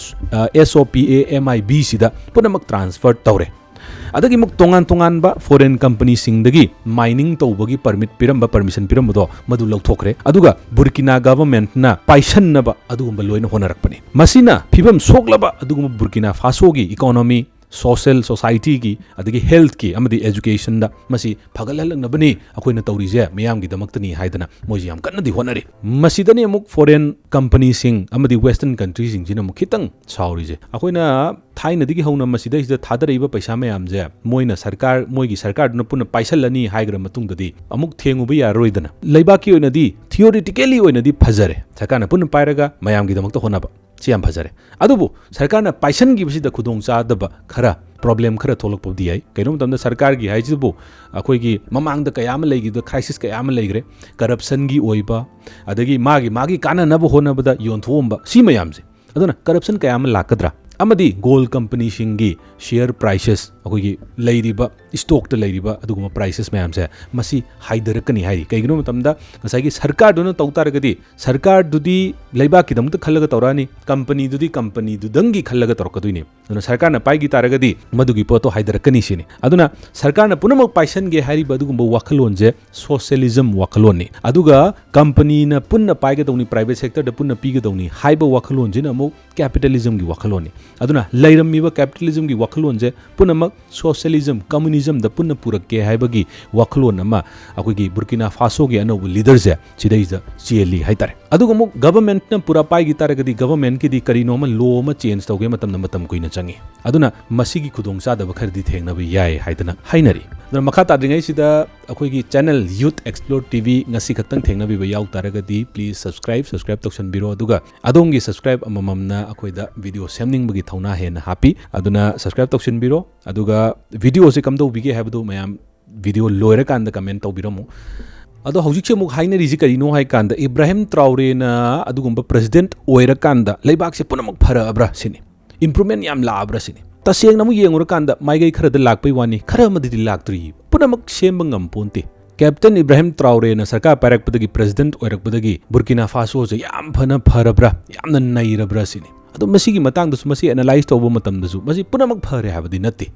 ꯑ, S O P A M I B ꯁꯤꯗ ꯄꯨꯝꯅꯃꯛ ꯇ꯭ꯔꯥꯟꯁꯐꯔ ꯇꯧꯔꯦ꯫ ꯑꯗꯒꯤ ꯑꯃꯨꯛ ꯇꯣꯉꯥꯟ ꯇꯣꯉꯥꯟꯕ ꯐꯣꯔꯦꯟ ꯀꯝꯄꯅꯤꯁꯤꯡꯗꯒꯤ ꯃꯥꯏꯅꯤꯡ ꯇꯧꯕꯒꯤ ꯄꯔꯃꯤꯠ ꯄꯤꯔꯝꯕ, ꯄꯔꯃꯤꯁꯟ ꯄꯤꯔꯝꯕꯗꯣ ꯃꯗꯨ ꯂꯧꯊꯣꯛꯈ꯭ꯔꯦ꯫ ꯑꯗꯨꯒ ꯕꯨꯔꯀꯤꯅꯥ ꯒꯚꯔꯟꯃꯦꯟꯠꯅ ꯄꯥꯏꯁꯟꯅꯕ ꯑꯗꯨꯒꯨꯝꯕ ꯂꯣꯏꯅ ꯍꯣꯠꯅꯔꯛꯄꯅꯤ꯫ ꯃꯁꯤꯅ ꯐꯤꯕꯝ ꯁꯣꯛꯂꯕ ꯑꯗꯨꯒꯨꯝꯕ ꯕꯨꯔꯀꯤꯅꯥ ꯐꯥꯁꯣꯒꯤ ꯏꯀꯣꯅꯣꯃꯤ, ꯁꯣꯁꯦꯜ, ꯁꯣꯁꯥꯏꯇꯤꯒꯤ, ꯑꯗꯒꯤ ꯍꯦꯜꯠꯀꯤ ꯑꯃꯗꯤ ꯑꯦꯖꯨꯀꯦꯁꯟꯗ ꯃꯁꯤ ꯐꯒꯠꯍꯜꯂꯛꯅꯕꯅꯤ ꯑꯩꯈꯣꯏꯅ ꯇꯧꯔꯤꯁꯦ, ꯃꯤꯌꯥꯝꯒꯤꯗꯃꯛꯇꯅꯤ ꯍꯥꯏꯗꯅ ꯃꯣꯏꯁꯤ ꯌꯥꯝ ꯀꯟꯅꯗꯤ ꯍꯣꯠꯅꯔꯤ꯫ ꯃꯁꯤꯗꯅꯤ ꯑꯃꯨꯛ ꯐꯣꯔꯦꯟ ꯀꯝꯄꯅꯤꯁꯤꯡ ꯑꯃꯗꯤ ꯋꯦꯁꯇꯔꯟ ꯀꯟꯇ꯭ꯔꯤꯁꯤꯡꯁꯤꯅ ꯑꯃꯨꯛ ꯈꯤꯇꯪ ꯁꯥꯎꯔꯤꯁꯦ꯫ ꯑꯩꯈꯣꯏꯅ ꯊꯥꯏꯅꯗꯒꯤ ꯍꯧꯅ ꯃꯁꯤꯗꯩꯁꯤꯗ ꯊꯥꯗꯔꯛꯏꯕ ꯄꯩꯁꯥ ꯃꯌꯥꯝꯁꯦ ꯃꯣꯏꯅ ꯁꯔꯀꯥꯔ, ꯃꯣꯏꯒꯤ ꯁꯔꯀꯥꯔꯗꯨꯅ ꯄꯨꯟꯅ ꯄꯥꯏꯁꯜꯂꯅꯤ ꯍꯥꯏꯈ꯭ꯔ ꯃꯇꯨꯡꯗꯗꯤ ꯑꯃꯨꯛ ꯊꯦꯡꯉꯨꯕ ꯌꯥꯔꯔꯣꯏꯗꯅ꯫ ꯂꯩꯕꯥꯛꯀꯤ ꯑꯣꯏꯅꯗꯤ, ꯊꯤꯑꯣꯔꯤꯇꯤꯀꯦꯂꯤ ꯑꯣꯏꯅꯗꯤ ꯐꯖꯔꯦ, ꯁꯔꯀꯥꯔꯅ ꯄꯨꯟꯅ ꯄꯥꯏꯔꯒ ꯃꯌꯥꯝꯒꯤꯗꯃꯛꯇ ꯍꯣꯠꯅꯕ, ꯁꯤ ꯌꯥꯝ ꯐꯖꯔꯦ꯫ ꯑꯗꯨꯕꯨ ꯁꯔꯀꯥꯔꯅ ꯄꯥꯏꯁꯟꯈꯤꯕꯁꯤꯗ ꯈꯨꯗꯣꯡꯆꯥꯗꯕ ꯈꯔ, ꯄ꯭ꯔꯣꯕ꯭ꯂꯦꯝ ꯈꯔ ꯊꯣꯛꯂꯛꯄꯕꯨꯗꯤ ꯌꯥꯏ꯫ ꯀꯩꯅꯣ ꯃꯇꯝꯗ ꯁꯔꯀꯥꯔꯒꯤ ꯍꯥꯏꯁꯤꯕꯨ ꯑꯩꯈꯣꯏꯒꯤ ꯃꯃꯥꯡꯗ ꯀꯌꯥ ꯑꯃ ꯂꯩꯈꯤꯕꯗ, ꯀ꯭ꯔꯥꯏꯁꯤꯁ ꯀꯌꯥ ꯑꯃ ꯂꯩꯈ꯭ꯔꯦ, ꯀꯔꯞꯁꯟꯒꯤ ꯑꯣꯏꯕ, ꯑꯗꯒꯤ ꯃꯥꯒꯤ, ꯃꯥꯒꯤ ꯀꯥꯟꯅꯅꯕ ꯍꯣꯠꯅꯕꯗ ꯌꯣꯟꯊꯣꯛꯑꯝꯕ, ꯁꯤ ꯃꯌꯥꯝꯁꯦ꯫ ꯑꯗꯨꯅ ꯀꯔꯞꯁꯟ ꯀꯌꯥ ꯑꯃ ꯂꯥꯛꯀꯗ꯭ꯔꯥ? ꯑꯃꯗꯤ ꯒꯣꯜ ꯀꯝꯄꯅꯤꯁꯤꯡꯒꯤ ꯁꯤꯌꯔ ꯄ꯭ꯔꯥꯏꯁꯦꯁ, ꯑꯩꯈꯣꯏꯒꯤ ꯂꯩꯔꯤꯕ ꯁ꯭ꯇꯣꯛꯇ ꯂꯩꯔꯤꯕ ꯑꯗꯨꯒꯨꯝꯕ ꯄ꯭ꯔꯥꯏꯁꯦꯁ ꯃꯌꯥꯝꯁꯦ, ꯃꯁꯤ ꯍꯥꯏꯊꯔꯛꯀꯅꯤ ꯍꯥꯏꯔꯤ꯫ ꯀꯩꯒꯤꯅꯣ ꯃꯇꯝꯗ ꯉꯁꯥꯏꯒꯤ ꯁꯔꯀꯥꯔꯗꯨꯅ ꯇꯧ ꯇꯥꯔꯒꯗꯤ, ꯁꯔꯀꯥꯔꯗꯨꯗꯤ ꯂꯩꯕꯥꯛꯀꯤꯗꯃꯛꯇ ꯈꯜꯂꯒ ꯇꯧꯔꯛꯑꯅꯤ, ꯀꯝꯄꯅꯤꯗꯨꯗꯤ ꯀꯝꯄꯅꯤꯗꯨꯗꯪꯒꯤ ꯈꯜꯂꯒ ꯇꯧꯔꯛꯀꯗꯣꯏꯅꯤ꯫ ꯑꯗꯨꯅ ꯁꯔꯀꯥꯔꯅ ꯄꯥꯏꯈꯤ ꯇꯥꯔꯒꯗꯤ ꯃꯗꯨꯒꯤ ꯄꯣꯠꯇꯣ ꯍꯥꯏꯊꯔꯛꯀꯅꯤ ꯁꯤꯅꯤ꯫ ꯑꯗꯨꯅ ꯁꯔꯀꯥꯔꯅ ꯄꯨꯝꯅꯃꯛ ꯄꯥꯏꯁꯟꯒꯦ ꯍꯥꯏꯔꯤꯕ ꯑꯗꯨꯒꯨꯝꯕ ꯋꯥꯈꯜꯂꯣꯟꯁꯦ ꯁꯣꯁꯤꯌꯦꯂꯤꯖꯝ ꯋꯥꯈꯜꯂꯣꯟꯅꯤ꯫ ꯑꯗꯨꯒ ꯀꯝꯄꯅꯤꯅ ꯄꯨꯟꯅ ꯄꯥꯏꯒꯗꯧꯅꯤ, ꯄ꯭ꯔꯥꯏꯚꯦꯠ ꯁꯦꯛꯇꯔꯗ ꯄꯨꯟꯅ ꯄꯤꯒꯗꯧꯅꯤ ꯍꯥꯏꯕ ꯋꯥꯈꯜꯂꯣꯟꯁꯤꯅ ꯑꯃꯨꯛ ꯀꯦꯄꯤꯇꯦꯂꯤꯖꯝꯒꯤ ꯋꯥꯈꯜꯂꯣꯟꯅꯤ꯫ ꯑꯗꯨꯅ ꯂꯩꯔꯝꯃꯤꯕ ꯀꯦꯄꯤꯇꯦꯂꯤꯖꯝꯒꯤ ꯋꯥꯈꯜꯂꯣꯟꯁꯦ ꯄꯨꯝꯅꯃꯛ ꯁꯣꯁꯤꯌꯦꯂꯤꯖꯝ, ꯀꯝꯃꯨꯅꯤꯖꯝꯗ ꯄꯨꯟꯅ ꯄꯨꯔꯛꯀꯦ ꯍꯥꯏꯕꯒꯤ ꯋꯥꯈꯜꯂꯣꯟ ꯑꯃ ꯑꯩꯈꯣꯏꯒꯤ ꯕꯨꯔꯀꯤꯅꯥ ꯐꯥꯁꯣꯒꯤ ꯑꯅꯧꯕ ꯂꯤꯗꯔꯁꯦ ꯁꯤꯗꯩꯁꯤꯗ ꯆꯦꯜꯂꯤ ꯍꯥꯏꯇꯥꯔꯦ꯫ ꯑꯗꯨꯒ ꯑꯃꯨꯛ ꯒꯚꯔꯟꯃꯦꯟꯠꯅ ꯄꯨꯔꯥ ꯄꯥꯏꯈꯤ ꯇꯥꯔꯒꯗꯤ ꯒꯚꯔꯟꯃꯦꯟꯠꯀꯤꯗꯤ ꯀꯔꯤꯅꯣ ꯑꯃ ꯂꯣ ꯑꯃ ꯆꯦꯟꯖ ꯇꯧꯒꯦ ꯃꯇꯝꯗ ꯃꯇꯝ ꯀꯨꯏꯅ ꯆꯪꯉꯤ꯫ ꯑꯗꯨꯅ ꯃꯁꯤꯒꯤ ꯈꯨꯗꯣꯡꯆꯥꯗꯕ ꯈꯔꯗꯤ ꯊꯦꯡꯅꯕ ꯌꯥꯏ ꯍꯥꯏꯗꯅ ꯍꯥꯏꯅꯔꯤ꯫ ꯑꯗꯨꯅ ꯃꯈꯥ ꯇꯥꯗ꯭ꯔꯤꯉꯩꯁꯤꯗ ꯑꯩꯈꯣꯏꯒꯤ ꯆꯦꯅꯦꯜ ꯌꯨꯠ ꯑꯦꯛꯁꯄ꯭ꯂꯣꯔ ꯇꯤ ꯚꯤ ꯉꯁꯤ ꯈꯛꯇꯪ ꯊꯦꯡꯅꯕꯤꯕ ꯌꯥꯎ ꯇꯥꯔꯒꯗꯤ please subscribe, subscribe ꯇꯧꯁꯟꯕꯤꯔꯣ꯫ ꯑꯗꯨꯒ ꯑꯗꯣꯝꯒꯤ ꯁꯕꯁꯀ꯭ꯔꯥꯏꯕ ꯑꯃꯃꯝꯅ ꯑꯩꯈꯣꯏꯗ ꯚꯤꯗꯤꯑꯣ ꯁꯦꯝꯅꯤꯡꯕꯒꯤ ꯊꯧꯅꯥ ꯍꯦꯟꯅ ꯍꯥꯞꯄꯤ꯫ ꯑꯗꯨꯅ ꯁꯕꯁꯀ꯭ꯔꯥꯏꯕ ꯇꯧꯁꯤꯟꯕꯤꯔꯣ꯫ ꯑꯗꯨꯒ ꯚꯤꯗꯤꯑꯣꯁꯦ ꯀꯝꯗꯧꯕꯤꯒꯦ ꯍꯥꯏꯕꯗꯨ ꯃꯌꯥꯝ ꯚꯤꯗꯤꯑꯣ ꯂꯣꯏꯔꯀꯥꯟꯗ ꯀꯃꯦꯟ ꯇꯧꯕꯤꯔꯝꯃꯨ꯫ ꯑꯗꯣ ꯍꯧꯖꯤꯛꯁꯦ ꯑꯃꯨꯛ ꯍꯥꯏꯅꯔꯤꯁꯤ ꯀꯔꯤꯅꯣ ꯍꯥꯏ ꯀꯥꯟꯗ, ꯏꯕ꯭ꯔꯥꯍꯤꯝ ꯇ꯭ꯔꯥꯎꯔꯦꯅ ꯑꯗꯨꯒꯨꯝꯕ ꯄ꯭ꯔꯦꯁꯤꯗꯦꯟꯠ ꯑꯣꯏꯔꯀꯥꯟꯗ ꯂꯩꯕꯥꯛꯁꯦ ꯄꯨꯝꯅꯃꯛ ꯐꯔꯛꯑꯕ꯭ꯔꯥ ꯁꯤꯅꯤ, ꯏꯝꯄ꯭ꯔꯨꯚꯃꯦꯟꯠ ꯌꯥꯝ ꯂꯥꯛꯑꯕ꯭ꯔꯥ ꯁꯤꯅꯤ꯫ ꯇꯁꯦꯡꯅ ꯑꯃꯨꯛ ꯌꯦꯡꯉꯨꯔꯀꯥꯟꯗ ꯃꯥꯏꯀꯩ ꯈꯔꯗ ꯂꯥꯛꯄꯩ ꯋꯥꯅꯤ, ꯈꯔ ꯑꯃꯗꯗꯤ ꯂꯥꯛꯇ꯭ꯔꯤ, ꯄꯨꯝꯅꯃꯛ ꯁꯦꯝꯕ ꯉꯝꯄꯣꯟꯇꯦ꯫ ꯀꯦꯞꯇꯦꯟ ꯏꯕ꯭ꯔꯥꯍꯤꯝ ꯇ꯭ꯔꯥꯎꯔꯦꯅ ꯁꯔꯀꯥꯔ ꯄꯥꯏꯔꯛꯄꯗꯒꯤ, ꯄ꯭ꯔꯦꯁꯤꯗꯦꯟꯠ ꯑꯣꯏꯔꯛꯄꯗꯒꯤ ꯕꯨꯔꯀꯤꯅꯥ ꯐꯥꯁꯣꯁꯦ ꯌꯥꯝ ꯐꯅ ꯐꯔꯕ꯭ꯔꯥ, ꯌꯥꯝꯅ ꯅꯩꯔꯕ꯭ꯔꯥ ꯁꯤꯅꯤ꯫ ꯑꯗꯣ ꯃꯁꯤꯒꯤ ꯃꯇꯥꯡꯗꯁꯨ, ꯃꯁꯤ ꯑꯦꯅꯥꯂꯥꯏꯁ ꯇꯧꯕ ꯃꯇꯝꯗꯁꯨ, ꯃꯁꯤ ꯄꯨꯝꯅꯃꯛ ꯐꯔꯦ ꯍꯥꯏꯕꯗꯤ ꯅꯠꯇꯦ꯫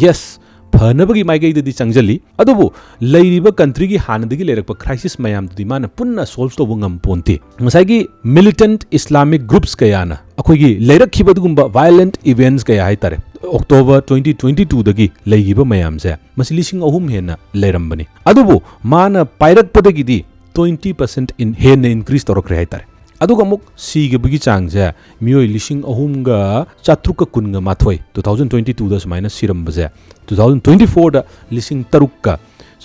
ꯌꯦꯁ, ꯐꯅꯕꯒꯤ ꯃꯥꯏꯀꯩꯗꯗꯤ ꯆꯪꯁꯤꯜꯂꯤ, ꯑꯗꯨꯕꯨ ꯂꯩꯔꯤꯕ ꯀꯟꯇ꯭ꯔꯤꯒꯤ ꯍꯥꯟꯅꯗꯒꯤ ꯂꯩꯔꯛꯄ ꯀ꯭ꯔꯥꯏꯁꯤꯁ ꯃꯌꯥꯝꯗꯨꯗꯤ ꯃꯥꯅ ꯄꯨꯟꯅ ꯁꯣꯜꯚ ꯇꯧꯕ ꯉꯝꯄꯣꯟꯇꯦ꯫ ꯉꯁꯥꯏꯒꯤ ꯃꯤꯂꯤꯇꯦꯟꯠ ꯏꯁꯂꯥꯃꯤꯛ ꯒ꯭ꯔꯨꯞꯁ ꯀꯌꯥꯅ ꯑꯩꯈꯣꯏꯒꯤ ꯂꯩꯔꯛꯈꯤꯕ ꯑꯗꯨꯒꯨꯝꯕ ꯚꯥꯏꯑꯣꯂꯦꯟꯠ ꯏꯚꯦꯟꯠꯁ ꯀꯌꯥ ꯍꯥꯏꯇꯥꯔꯦ, ꯑꯣꯛꯇꯣꯕꯔ ꯇ꯭ꯋꯦꯟꯇꯤ ꯇ꯭ꯋꯦꯟꯇꯤ ꯇꯨꯗꯒꯤ ꯂꯩꯈꯤꯕ ꯃꯌꯥꯝꯁꯦ, ꯃꯁꯤ ꯂꯤꯁꯤꯡ ꯑꯍꯨꯝ ꯍꯦꯟꯅ ꯂꯩꯔꯝꯕꯅꯤ꯫ ꯑꯗꯨꯕꯨ ꯃꯥꯅ ꯄꯥꯏꯔꯛꯄꯗꯒꯤꯗꯤ ꯇ꯭ꯋꯦꯟꯇꯤ ꯄꯥꯔꯁꯦꯟꯠ ꯏꯟ-, ꯍꯦꯟꯅ ꯏꯟꯀ꯭ꯔꯤꯖ ꯇꯧꯔꯛꯈ꯭ꯔꯦ ꯍꯥꯏꯇꯥꯔꯦ꯫ ꯑꯗꯨꯒ ꯑꯃꯨꯛ ꯁꯤꯈꯤꯕꯒꯤ ꯆꯥꯡꯁꯦ ꯃꯤꯑꯣꯏ ꯂꯤꯁꯤꯡ ꯑꯍꯨꯝꯒ ꯆꯥꯇ꯭ꯔꯨꯛꯀ ꯀꯨꯟꯒ ꯃꯥꯊꯣꯏ ꯇꯨ ꯊꯥꯎꯖꯟ ꯇ꯭ꯋꯦꯟꯇꯤ ꯇꯨꯗ ꯁꯨꯃꯥꯏꯅ ꯁꯤꯔꯝꯕꯁꯦ, ꯇꯨ ꯊꯥꯎꯖꯟ ꯇ꯭ꯋꯦꯟꯇꯤ ꯐꯣꯔꯗ ꯂꯤꯁꯤꯡ ꯇꯔꯨꯛꯀ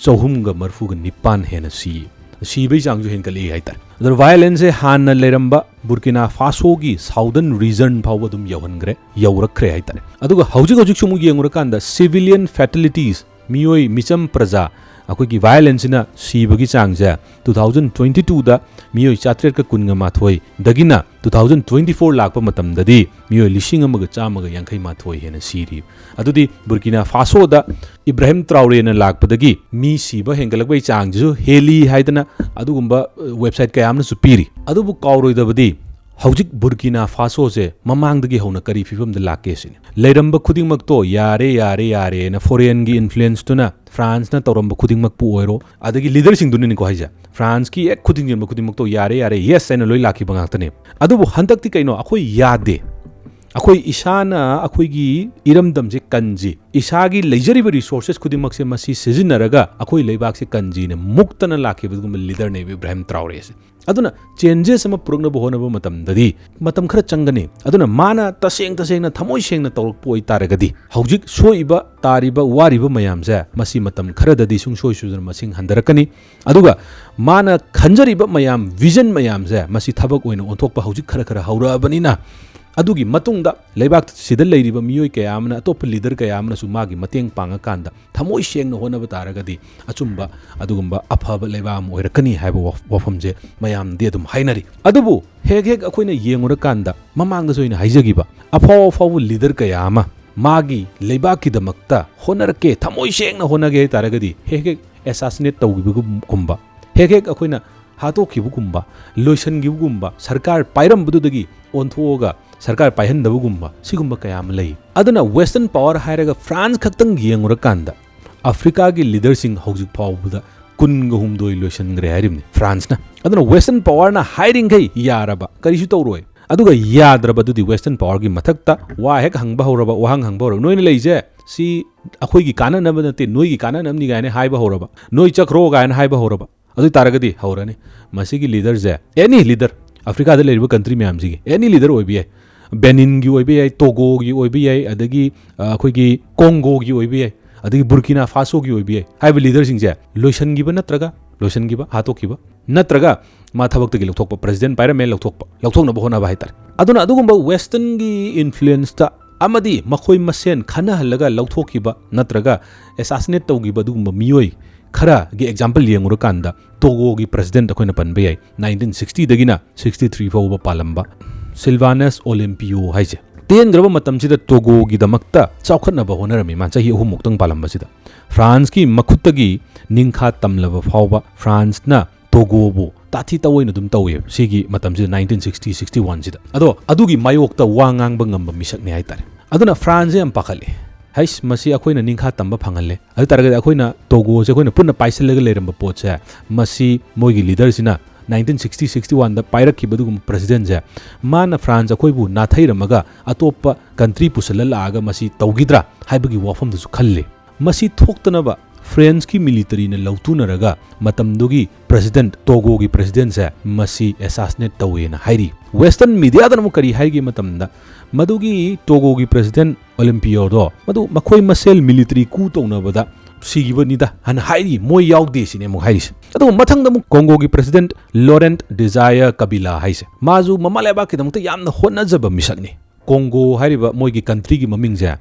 ꯆꯍꯨꯝꯒ ꯃꯔꯤꯐꯨꯒ ꯅꯤꯄꯥꯟ ꯍꯦꯟꯅ ꯁꯤ, ꯁꯤꯕꯒꯤ ꯆꯥꯡꯁꯨ ꯍꯦꯟꯒꯠꯂꯛꯏ ꯍꯥꯏꯇꯥꯔꯦ꯫ ꯑꯗꯨꯅ ꯚꯥꯏꯑꯣꯂꯦꯟꯁꯁꯦ ꯍꯥꯟꯅ ꯂꯩꯔꯝꯕ ꯕꯨꯔꯀꯤꯅꯥ ꯐꯥꯁꯣꯒꯤ ꯁꯥꯎꯗꯔꯟ ꯔꯤꯖꯟ ꯐꯥꯎꯕ ꯑꯗꯨꯝ ꯌꯧꯍꯟꯈ꯭ꯔꯦ, ꯌꯧꯔꯛꯈ꯭ꯔꯦ ꯍꯥꯏꯇꯥꯔꯦ꯫ ꯑꯗꯨꯒ ꯍꯧꯖꯤꯛ ꯍꯧꯖꯤꯛꯁꯨ ꯑꯃꯨꯛ ꯌꯦꯡꯉꯨꯔꯀꯥꯟꯗ ꯁꯤꯚꯤꯂꯤꯌꯟ ꯐꯦꯇꯥꯂꯤꯇꯤꯁ, ꯃꯤꯑꯣꯏ ꯃꯤꯆꯝ ꯄ꯭ꯔꯖꯥ ꯑꯩꯈꯣꯏꯒꯤ ꯚꯥꯏꯑꯣꯂꯦꯟꯁꯁꯤꯅ ꯁꯤꯕꯒꯤ ꯆꯥꯡꯁꯦ ꯇꯨ ꯊꯥꯎꯖꯟ ꯇ꯭ꯋꯦꯟꯇꯤ ꯇꯨꯗ ꯃꯤꯑꯣꯏ ꯆꯥꯇ꯭ꯔꯦꯠꯀ ꯀꯨꯟꯒ ꯃꯥꯊꯣꯏꯗꯒꯤꯅ ꯇꯨ ꯊꯥꯎꯖꯟ ꯇ꯭ꯋꯦꯟꯇꯤ ꯐꯣꯔ ꯂꯥꯛꯄ ꯃꯇꯝꯗꯗꯤ ꯃꯤꯑꯣꯏ ꯂꯤꯁꯤꯡ ꯑꯃꯒ ꯆꯥꯝꯃꯒ ꯌꯥꯡꯈꯩ ꯃꯥꯊꯣꯏ ꯍꯦꯟꯅ ꯁꯤꯔꯤ꯫ ꯑꯗꯨꯗꯤ ꯕꯨꯔꯀꯤꯅꯥ ꯐꯥꯁꯣꯗ ꯏꯕ꯭ꯔꯥꯍꯤꯝ ꯇ꯭ꯔꯥꯎꯔꯦꯅ ꯂꯥꯛꯄꯗꯒꯤ ꯃꯤ ꯁꯤꯕ ꯍꯦꯟꯒꯠꯂꯛꯄꯒꯤ ꯆꯥꯡꯁꯤꯁꯨ ꯍꯦꯜꯂꯤ ꯍꯥꯏꯗꯅ ꯑꯗꯨꯒꯨꯝꯕ, ꯑ, ꯋꯦꯕꯁꯥꯏꯠ ꯀꯌꯥ ꯑꯃꯅꯁꯨ ꯄꯤꯔꯤ꯫ ꯑꯗꯨꯕꯨ ꯀꯥꯎꯔꯣꯏꯗꯕꯗꯤ ꯍꯧꯖꯤꯛ ꯕꯨꯔꯀꯤꯅꯥ ꯐꯥꯁꯣꯁꯦ ꯃꯃꯥꯡꯗꯒꯤ ꯍꯧꯅ ꯀꯔꯤ ꯐꯤꯕꯝꯗ ꯂꯥꯛꯀꯦ ꯁꯤꯅꯤ꯫ ꯂꯩꯔꯝꯕ ꯈꯨꯗꯤꯡꯃꯛꯇꯣ ꯌꯥꯔꯦ, ꯌꯥꯔꯦ, ꯌꯥꯔꯦꯅ ꯐꯣꯔꯦꯟꯒꯤ ꯏꯟꯐ꯭ꯂꯨꯌꯦꯟꯁꯇꯨꯅ, ꯐ꯭ꯔꯥꯟꯁꯅ ꯇꯧꯔꯝꯕ ꯈꯨꯗꯤꯡꯃꯛꯄꯨ ꯑꯣꯏꯔꯣ, ꯑꯗꯒꯤ ꯂꯤꯗꯔꯁꯤꯡꯗꯨꯅꯅꯤꯀꯣ ꯍꯥꯏꯁꯦ, ꯐ꯭ꯔꯥꯟꯁꯀꯤ ꯍꯦꯛ ꯈꯨꯗꯤꯡ ꯆꯟꯕ ꯈꯨꯗꯤꯡꯃꯛꯇꯣ ꯌꯥꯔꯦ, ꯌꯥꯔꯦ, ꯌꯦꯁ ꯍꯥꯏꯅ ꯂꯣꯏ ꯂꯥꯛꯈꯤꯕ ꯉꯥꯛꯇꯅꯦ꯫ ꯑꯗꯨꯕꯨ ꯍꯟꯗꯛꯇꯤ ꯀꯩꯅꯣ, ꯑꯩꯈꯣꯏ ꯌꯥꯗꯦ, ꯑꯩꯈꯣꯏ ꯏꯁꯥꯅ ꯑꯩꯈꯣꯏꯒꯤ ꯏꯔꯝꯗꯝꯁꯦ ꯀꯟꯁꯤ, ꯏꯁꯥꯒꯤ ꯂꯩꯖꯔꯤꯕ ꯔꯤꯁꯣꯔꯁꯦꯁ ꯈꯨꯗꯤꯡꯃꯛꯁꯦ ꯃꯁꯤ ꯁꯤꯖꯤꯟꯅꯔꯒ ꯑꯩꯈꯣꯏ ꯂꯩꯕꯥꯛꯁꯦ ꯀꯟꯁꯤꯅ ꯃꯨꯛꯇꯅ ꯂꯥꯛꯈꯤꯕ ꯑꯗꯨꯒꯨꯝꯕ ꯂꯤꯗꯔꯅꯦꯕ ꯏꯕ꯭ꯔꯥꯍꯤꯝ ꯇ꯭ꯔꯥꯎꯔꯦꯁꯦ꯫ ꯑꯗꯨꯅ ꯆꯦꯟꯖꯦꯁ ꯑꯃ ꯄꯨꯔꯛꯅꯕ ꯍꯣꯠꯅꯕ ꯃꯇꯝꯗꯗꯤ ꯃꯇꯝ ꯈꯔ ꯆꯪꯒꯅꯤ꯫ ꯑꯗꯨꯅ ꯃꯥꯅ ꯇꯁꯦꯡ ꯇꯁꯦꯡꯅ ꯊꯃꯣꯏ ꯁꯦꯡꯅ ꯇꯧꯔꯛꯄ ꯑꯣꯏꯇꯥꯔꯒꯗꯤ ꯍꯧꯖꯤꯛ ꯁꯣꯛꯏꯕ, ꯇꯥꯔꯤꯕ, ꯋꯥꯔꯤꯕ ꯃꯌꯥꯝꯁꯦ ꯃꯁꯤ ꯃꯇꯝ ꯈꯔꯗꯗꯤ ꯁꯨꯡꯁꯣꯏ ꯁꯣꯏꯗꯅ ꯃꯁꯤꯡ ꯍꯟꯊꯔꯛꯀꯅꯤ꯫ ꯑꯗꯨꯒ ꯃꯥꯅ ꯈꯟꯖꯔꯤꯕ ꯃꯌꯥꯝ, ꯚꯤꯖꯟ ꯃꯌꯥꯝꯁꯦ ꯃꯁꯤ ꯊꯕꯛ ꯑꯣꯏꯅ ꯑꯣꯟꯊꯣꯛꯄ ꯍꯧꯖꯤꯛ ꯈꯔ ꯈꯔ ꯍꯧꯔꯛꯑꯕꯅꯤꯅ ꯑꯗꯨꯒꯤ ꯃꯇꯨꯡꯗ ꯂꯩꯕꯥꯛꯁꯤꯗ ꯂꯩꯔꯤꯕ ꯃꯤꯑꯣꯏ ꯀꯌꯥ ꯑꯃꯅ, ꯑꯇꯣꯞꯄ ꯂꯤꯗꯔ ꯀꯌꯥ ꯑꯃꯅꯁꯨ ꯃꯥꯒꯤ ꯃꯇꯦꯡ ꯄꯥꯡꯉꯀꯥꯟꯗ ꯊꯃꯣꯏ ꯁꯦꯡꯅ ꯍꯣꯠꯅꯕ ꯇꯥꯔꯒꯗꯤ ꯑꯆꯨꯝꯕ ꯑꯗꯨꯒꯨꯝꯕ ꯑꯐꯕ ꯂꯩꯕꯥꯛ ꯑꯃ ꯑꯣꯏꯔꯛꯀꯅꯤ ꯍꯥꯏꯕ ꯋꯥꯐꯝꯁꯦ ꯃꯌꯥꯝꯗꯤ ꯑꯗꯨꯝ ꯍꯥꯏꯅꯔꯤ꯫ ꯑꯗꯨꯕꯨ ꯍꯦꯛ ꯍꯦꯛ ꯑꯩꯈꯣꯏꯅ ꯌꯦꯡꯉꯨꯔꯀꯥꯟꯗ, ꯃꯃꯥꯡꯗꯁꯨ ꯑꯩꯅ ꯍꯥꯏꯖꯈꯤꯕ, ꯑꯐꯥꯎ ꯑꯐꯥꯎꯕ ꯂꯤꯗꯔ ꯀꯌꯥ ꯑꯃ ꯃꯥꯒꯤ ꯂꯩꯕꯥꯛꯀꯤꯗꯃꯛꯇ ꯍꯣꯠꯅꯔꯛꯀꯦ, ꯊꯃꯣꯏ ꯁꯦꯡꯅ ꯍꯣꯠꯅꯒꯦ ꯍꯥꯏ ꯇꯥꯔꯒꯗꯤ ꯍꯦꯛ ꯍꯦꯛ ꯑꯦꯁꯥꯁꯤꯅꯦꯠ ꯇꯧꯈꯤꯕꯒꯨꯝꯕ, ꯍꯦꯛ ꯍꯦꯛ ꯑꯩꯈꯣꯏꯅ ꯍꯥꯠꯇꯣꯛꯈꯤꯕꯒꯨꯝꯕ, ꯂꯣꯏꯁꯤꯟꯈꯤꯕꯒꯨꯝꯕ, ꯁꯔꯀꯥꯔ ꯄꯥꯏꯔꯝꯕꯗꯨꯗꯒꯤ ꯑꯣꯟꯊꯣꯛꯑꯒ ꯁꯔꯀꯥꯔ ꯄꯥꯏꯍꯟꯗꯕꯒꯨꯝꯕ, ꯁꯤꯒꯨꯝꯕ ꯀꯌꯥ ꯑꯃ ꯂꯩ꯫ ꯑꯗꯨꯅ ꯋꯦꯁꯇꯔꯟ ꯄꯥꯋꯔ ꯍꯥꯏꯔꯒ ꯐ꯭ꯔꯥꯟꯁ ꯈꯛꯇꯪ ꯌꯦꯡꯉꯨꯔꯀꯥꯟꯗ ꯑꯐ꯭ꯔꯤꯀꯥꯒꯤ ꯂꯤꯗꯔꯁꯤꯡ ꯍꯧꯖꯤꯛ ꯐꯥꯎꯕꯗ ꯀꯨꯟꯒ ꯍꯨꯝꯗꯣꯏ ꯂꯣꯏꯁꯤꯟꯈ꯭ꯔꯦ ꯍꯥꯏꯔꯤꯕꯅꯤ ꯐ꯭ꯔꯥꯟꯁꯅ꯫ ꯑꯗꯨꯅ ꯋꯦꯁꯇꯔꯟ ꯄꯥꯋꯔꯅ ꯍꯥꯏꯔꯤꯈꯩ ꯌꯥꯔꯕ ꯀꯔꯤꯁꯨ ꯇꯧꯔꯣꯏ꯫ ꯑꯗꯨꯒ ꯌꯥꯗ꯭ꯔꯕꯗꯨꯗꯤ ꯋꯦꯁꯇꯔꯟ ꯄꯥꯋꯔꯒꯤ ꯃꯊꯛꯇ ꯋꯥ ꯍꯦꯛ ꯍꯪꯕ ꯍꯧꯔꯕ, ꯋꯥꯍꯪ ꯍꯪꯕ ꯍꯧꯔꯕ, ꯅꯣꯏꯅ ꯂꯩꯁꯦ ꯁꯤ ꯑꯩꯈꯣꯏꯒꯤ ꯀꯥꯟꯅꯅꯕ ꯅꯠꯇꯦ, ꯅꯣꯏꯒꯤ ꯀꯥꯟꯅꯅꯕꯅꯤ ꯀꯥꯏꯅ ꯍꯥꯏꯕ ꯍꯧꯔꯕ, ꯅꯣꯏ ꯆꯠꯈ꯭ꯔꯣ ꯀꯥꯏꯅ ꯍꯥꯏꯕ ꯍꯧꯔꯕ, ꯑꯗꯨ ꯑꯣꯏ ꯇꯥꯔꯒꯗꯤ ꯍꯧꯔꯅꯤ꯫ ꯃꯁꯤꯒꯤ ꯂꯤꯗꯔꯁꯦ, ꯑꯦꯅꯤ ꯂꯤꯗꯔ, ꯑꯐ꯭ꯔꯤꯀꯥꯗ ꯂꯩꯔꯤꯕ ꯀꯟꯇ꯭ꯔꯤ ꯃꯌꯥꯝꯁꯤꯒꯤ ꯑꯦꯅꯤ ꯂꯤꯗꯔ ꯑꯣꯏꯕ ꯌꯥꯏ, ꯕꯦꯅꯤꯟꯒꯤ ꯑꯣꯏꯕ ꯌꯥꯏ, ꯇꯣꯒꯣꯒꯤ ꯑꯣꯏꯕ ꯌꯥꯏ, ꯑꯗꯒꯤ ꯑ, ꯑꯩꯈꯣꯏꯒꯤ ꯀꯣꯡꯒꯣꯒꯤ ꯑꯣꯏꯕ ꯌꯥꯏ, ꯑꯗꯒꯤ ꯕꯨꯔꯀꯤꯅꯥ ꯐꯥꯁꯣꯒꯤ ꯑꯣꯏꯕ ꯌꯥꯏ꯫ ꯍꯥꯏꯕ ꯂꯤꯗꯔꯁꯤꯡꯁꯦ ꯂꯣꯏꯁꯤꯟꯈꯤꯕ ꯅꯠꯇ꯭ꯔꯒ, ꯂꯣꯏꯁꯤꯟꯈꯤꯕ, ꯍꯥꯠꯇꯣꯛꯈꯤꯕ, ꯅꯠꯇ꯭ꯔꯒ ꯃꯥ ꯊꯕꯛꯇꯒꯤ ꯂꯧꯊꯣꯛꯄ, ꯄ꯭ꯔꯦꯁꯤꯗꯦꯟꯠ ꯄꯥꯏꯔꯝꯃꯦ, ꯂꯧꯊꯣꯛꯄ, ꯂꯧꯊꯣꯛꯅꯕ ꯍꯣꯠꯅꯕ ꯍꯥꯏꯇꯥꯔꯦ꯫ ꯑꯗꯨꯅ ꯑꯗꯨꯒꯨꯝꯕ ꯋꯦꯁꯇꯔꯟꯒꯤ ꯏꯟꯐ꯭ꯂꯨꯌꯦꯟꯁꯇ ꯑꯃꯗꯤ ꯃꯈꯣꯏ ꯃꯁꯦꯟ ꯈꯟꯅꯍꯜꯂꯒ ꯂꯧꯊꯣꯛꯈꯤꯕ ꯅꯠꯇ꯭ꯔꯒ ꯑꯦꯁꯥꯁꯤꯅꯦꯠ ꯇꯧꯈꯤꯕ ꯑꯗꯨꯒꯨꯝꯕ ꯃꯤꯑꯣꯏ ꯈꯔꯒꯤ ꯑꯦꯛꯖꯥꯝꯄꯜ ꯌꯦꯡꯉꯨꯔꯀꯥꯟꯗ, ꯇꯣꯒꯣꯒꯤ ꯄ꯭ꯔꯦꯁꯤꯗꯦꯟꯠ ꯑꯩꯈꯣꯏꯅ ꯄꯟꯕ ꯌꯥꯏ, ꯅꯥꯏꯟꯇꯤꯟ ꯁꯤꯛꯁꯇꯤꯗꯒꯤꯅ ꯁꯤꯛꯁꯇꯤ ꯊ꯭ꯔꯤ ꯐꯥꯎꯕ ꯄꯥꯜꯂꯝꯕ ꯁꯤꯜꯚꯥꯅꯁ ꯑꯣꯂꯦꯝꯄꯤꯌꯣ ꯍꯥꯏꯁꯦ꯫ ꯇꯦꯟꯈ꯭ꯔꯕ ꯃꯇꯝꯁꯤꯗ ꯇꯣꯒꯣꯒꯤꯗꯃꯛꯇ ꯆꯥꯎꯈꯠꯅꯕ ꯍꯣꯠꯅꯔꯝꯃꯤ, ꯃꯥ ꯆꯍꯤ ꯑꯍꯨꯝꯃꯨꯛꯇꯪ ꯄꯥꯜꯂꯝꯕꯁꯤꯗ꯫ ꯐ꯭ꯔꯥꯟꯁꯀꯤ ꯃꯈꯨꯠꯇꯒꯤ ꯅꯤꯡꯈꯥ ꯇꯝꯂꯕ ꯐꯥꯎꯕ ꯐ꯭ꯔꯥꯟꯁꯅ ꯇꯣꯒꯣꯕꯨ ꯇꯥꯊꯤ ꯇꯑꯣꯏꯅ ꯑꯗꯨꯝ ꯇꯧꯋꯦꯕ ꯁꯤꯒꯤ ꯃꯇꯝꯁꯤꯗ, ꯅꯥꯏꯟꯇꯤꯟ ꯁꯤꯛꯁꯇꯤ, ꯁꯤꯛꯁꯇꯤ ꯋꯥꯟꯁꯤꯗ꯫ ꯑꯗꯣ ꯑꯗꯨꯒꯤ ꯃꯥꯌꯣꯛꯇ ꯋꯥ ꯉꯥꯡꯕ ꯉꯝꯕ ꯃꯤꯁꯛꯅꯤ ꯍꯥꯏꯇꯥꯔꯦ꯫ ꯑꯗꯨꯅ ꯐ꯭ꯔꯥꯟꯁꯁꯦ ꯌꯥꯝ ꯄꯥꯈꯠꯂꯦ꯫ ꯍꯩꯁ, ꯃꯁꯤ ꯑꯩꯈꯣꯏꯅ ꯅꯤꯡꯈꯥ ꯇꯝꯕ ꯐꯪꯍꯜꯂꯦ꯫ ꯑꯗꯨ ꯇꯥꯔꯒꯗꯤ ꯑꯩꯈꯣꯏꯅ ꯇꯣꯒꯣꯁꯦ ꯑꯩꯈꯣꯏꯅ ꯄꯨꯟꯅ ꯄꯥꯏꯁꯤꯜꯂꯒ ꯂꯩꯔꯝꯕ ꯄꯣꯠꯁꯦ, ꯃꯁꯤ ꯃꯣꯏꯒꯤ ꯂꯤꯗꯔꯁꯤꯅ ꯅꯥꯏꯟꯇꯤꯟ ꯁꯤꯛꯁꯇꯤ, ꯁꯤꯛꯁꯇꯤ ꯋꯥꯟꯗ ꯄꯥꯏꯔꯛꯈꯤꯕ ꯑꯗꯨꯒꯨꯝꯕ ꯄ꯭ꯔꯦꯁꯤꯗꯦꯟꯠꯁꯦ, ꯃꯥꯅ ꯐ꯭ꯔꯥꯟꯁ ꯑꯩꯈꯣꯏꯕꯨ ꯅꯥꯊꯩꯔꯝꯃꯒ ꯑꯇꯣꯞꯄ ꯀꯟꯇ꯭ꯔꯤ ꯄꯨꯁꯜꯂ ꯂꯥꯛꯑꯒ ꯃꯁꯤ ꯇꯧꯈꯤꯗ꯭ꯔꯥ ꯍꯥꯏꯕꯒꯤ ꯋꯥꯐꯝꯗꯨꯁꯨ ꯈꯜꯂꯤ꯫ ꯃꯁꯤ ꯊꯣꯛꯇꯅꯕ ꯐ꯭ꯔꯦꯟꯁꯀꯤ ꯃꯤꯂꯤꯇꯔꯤꯅ ꯂꯧꯇꯨꯅꯔꯒ ꯃꯇꯝꯗꯨꯒꯤ ꯄ꯭ꯔꯦꯁꯤꯗꯦꯟꯠ, ꯇꯣꯒꯣꯒꯤ ꯄ꯭ꯔꯦꯁꯤꯗꯦꯟꯠꯁꯦ ꯃꯁꯤ ꯑꯦꯁꯥꯁꯤꯅꯦꯠ ꯇꯧꯋꯦꯅ ꯍꯥꯏꯔꯤ꯫ ꯋꯦꯁꯇꯔꯟ ꯃꯤꯗꯤꯌꯥꯗꯅ ꯑꯃꯨꯛ ꯀꯔꯤ ꯍꯥꯏꯒꯦ ꯃꯇꯝꯗ, ꯃꯗꯨꯒꯤ ꯇꯣꯒꯣꯒꯤ ꯄ꯭ꯔꯦꯁꯤꯗꯦꯟꯠ ꯑꯣꯂꯤꯝꯄꯤꯌꯣꯗꯣ, ꯃꯗꯨ ꯃꯈꯣꯏ ꯃꯁꯦꯜ ꯃꯤꯂꯤꯇꯔꯤ ꯀꯨ ꯇꯧꯅꯕꯗ ꯁꯤꯈꯤꯕꯅꯤꯗ ꯍꯥꯏꯅ ꯍꯥꯏꯔꯤ, ꯃꯣꯏ ꯌꯥꯎꯗꯦ ꯁꯤꯅꯦ ꯑꯃꯨꯛ ꯍꯥꯏꯔꯤꯁꯦ꯫ ꯑꯗꯨꯒ ꯃꯊꯪꯗ ꯑꯃꯨꯛ ꯀꯣꯡꯒꯣꯒꯤ ꯄ꯭ꯔꯁꯤꯗꯦꯟꯠ ꯂꯣꯔꯦꯟꯠ ꯗꯤꯖꯥꯌꯔ ꯀꯕꯤꯂꯥ ꯍꯥꯏꯁꯦ, ꯃꯥꯁꯨ ꯃꯃꯥ ꯂꯩꯕꯥꯛꯀꯤꯗꯃꯛꯇ ꯌꯥꯝꯅ ꯍꯣꯠꯅꯖꯕ ꯃꯤꯁꯛꯅꯤ꯫ ꯀꯣꯡꯒꯣ ꯍꯥꯏꯔꯤꯕ ꯃꯣꯏꯒꯤ ꯀꯟꯇ꯭ꯔꯤꯒꯤ ꯃꯃꯤꯡꯁꯦ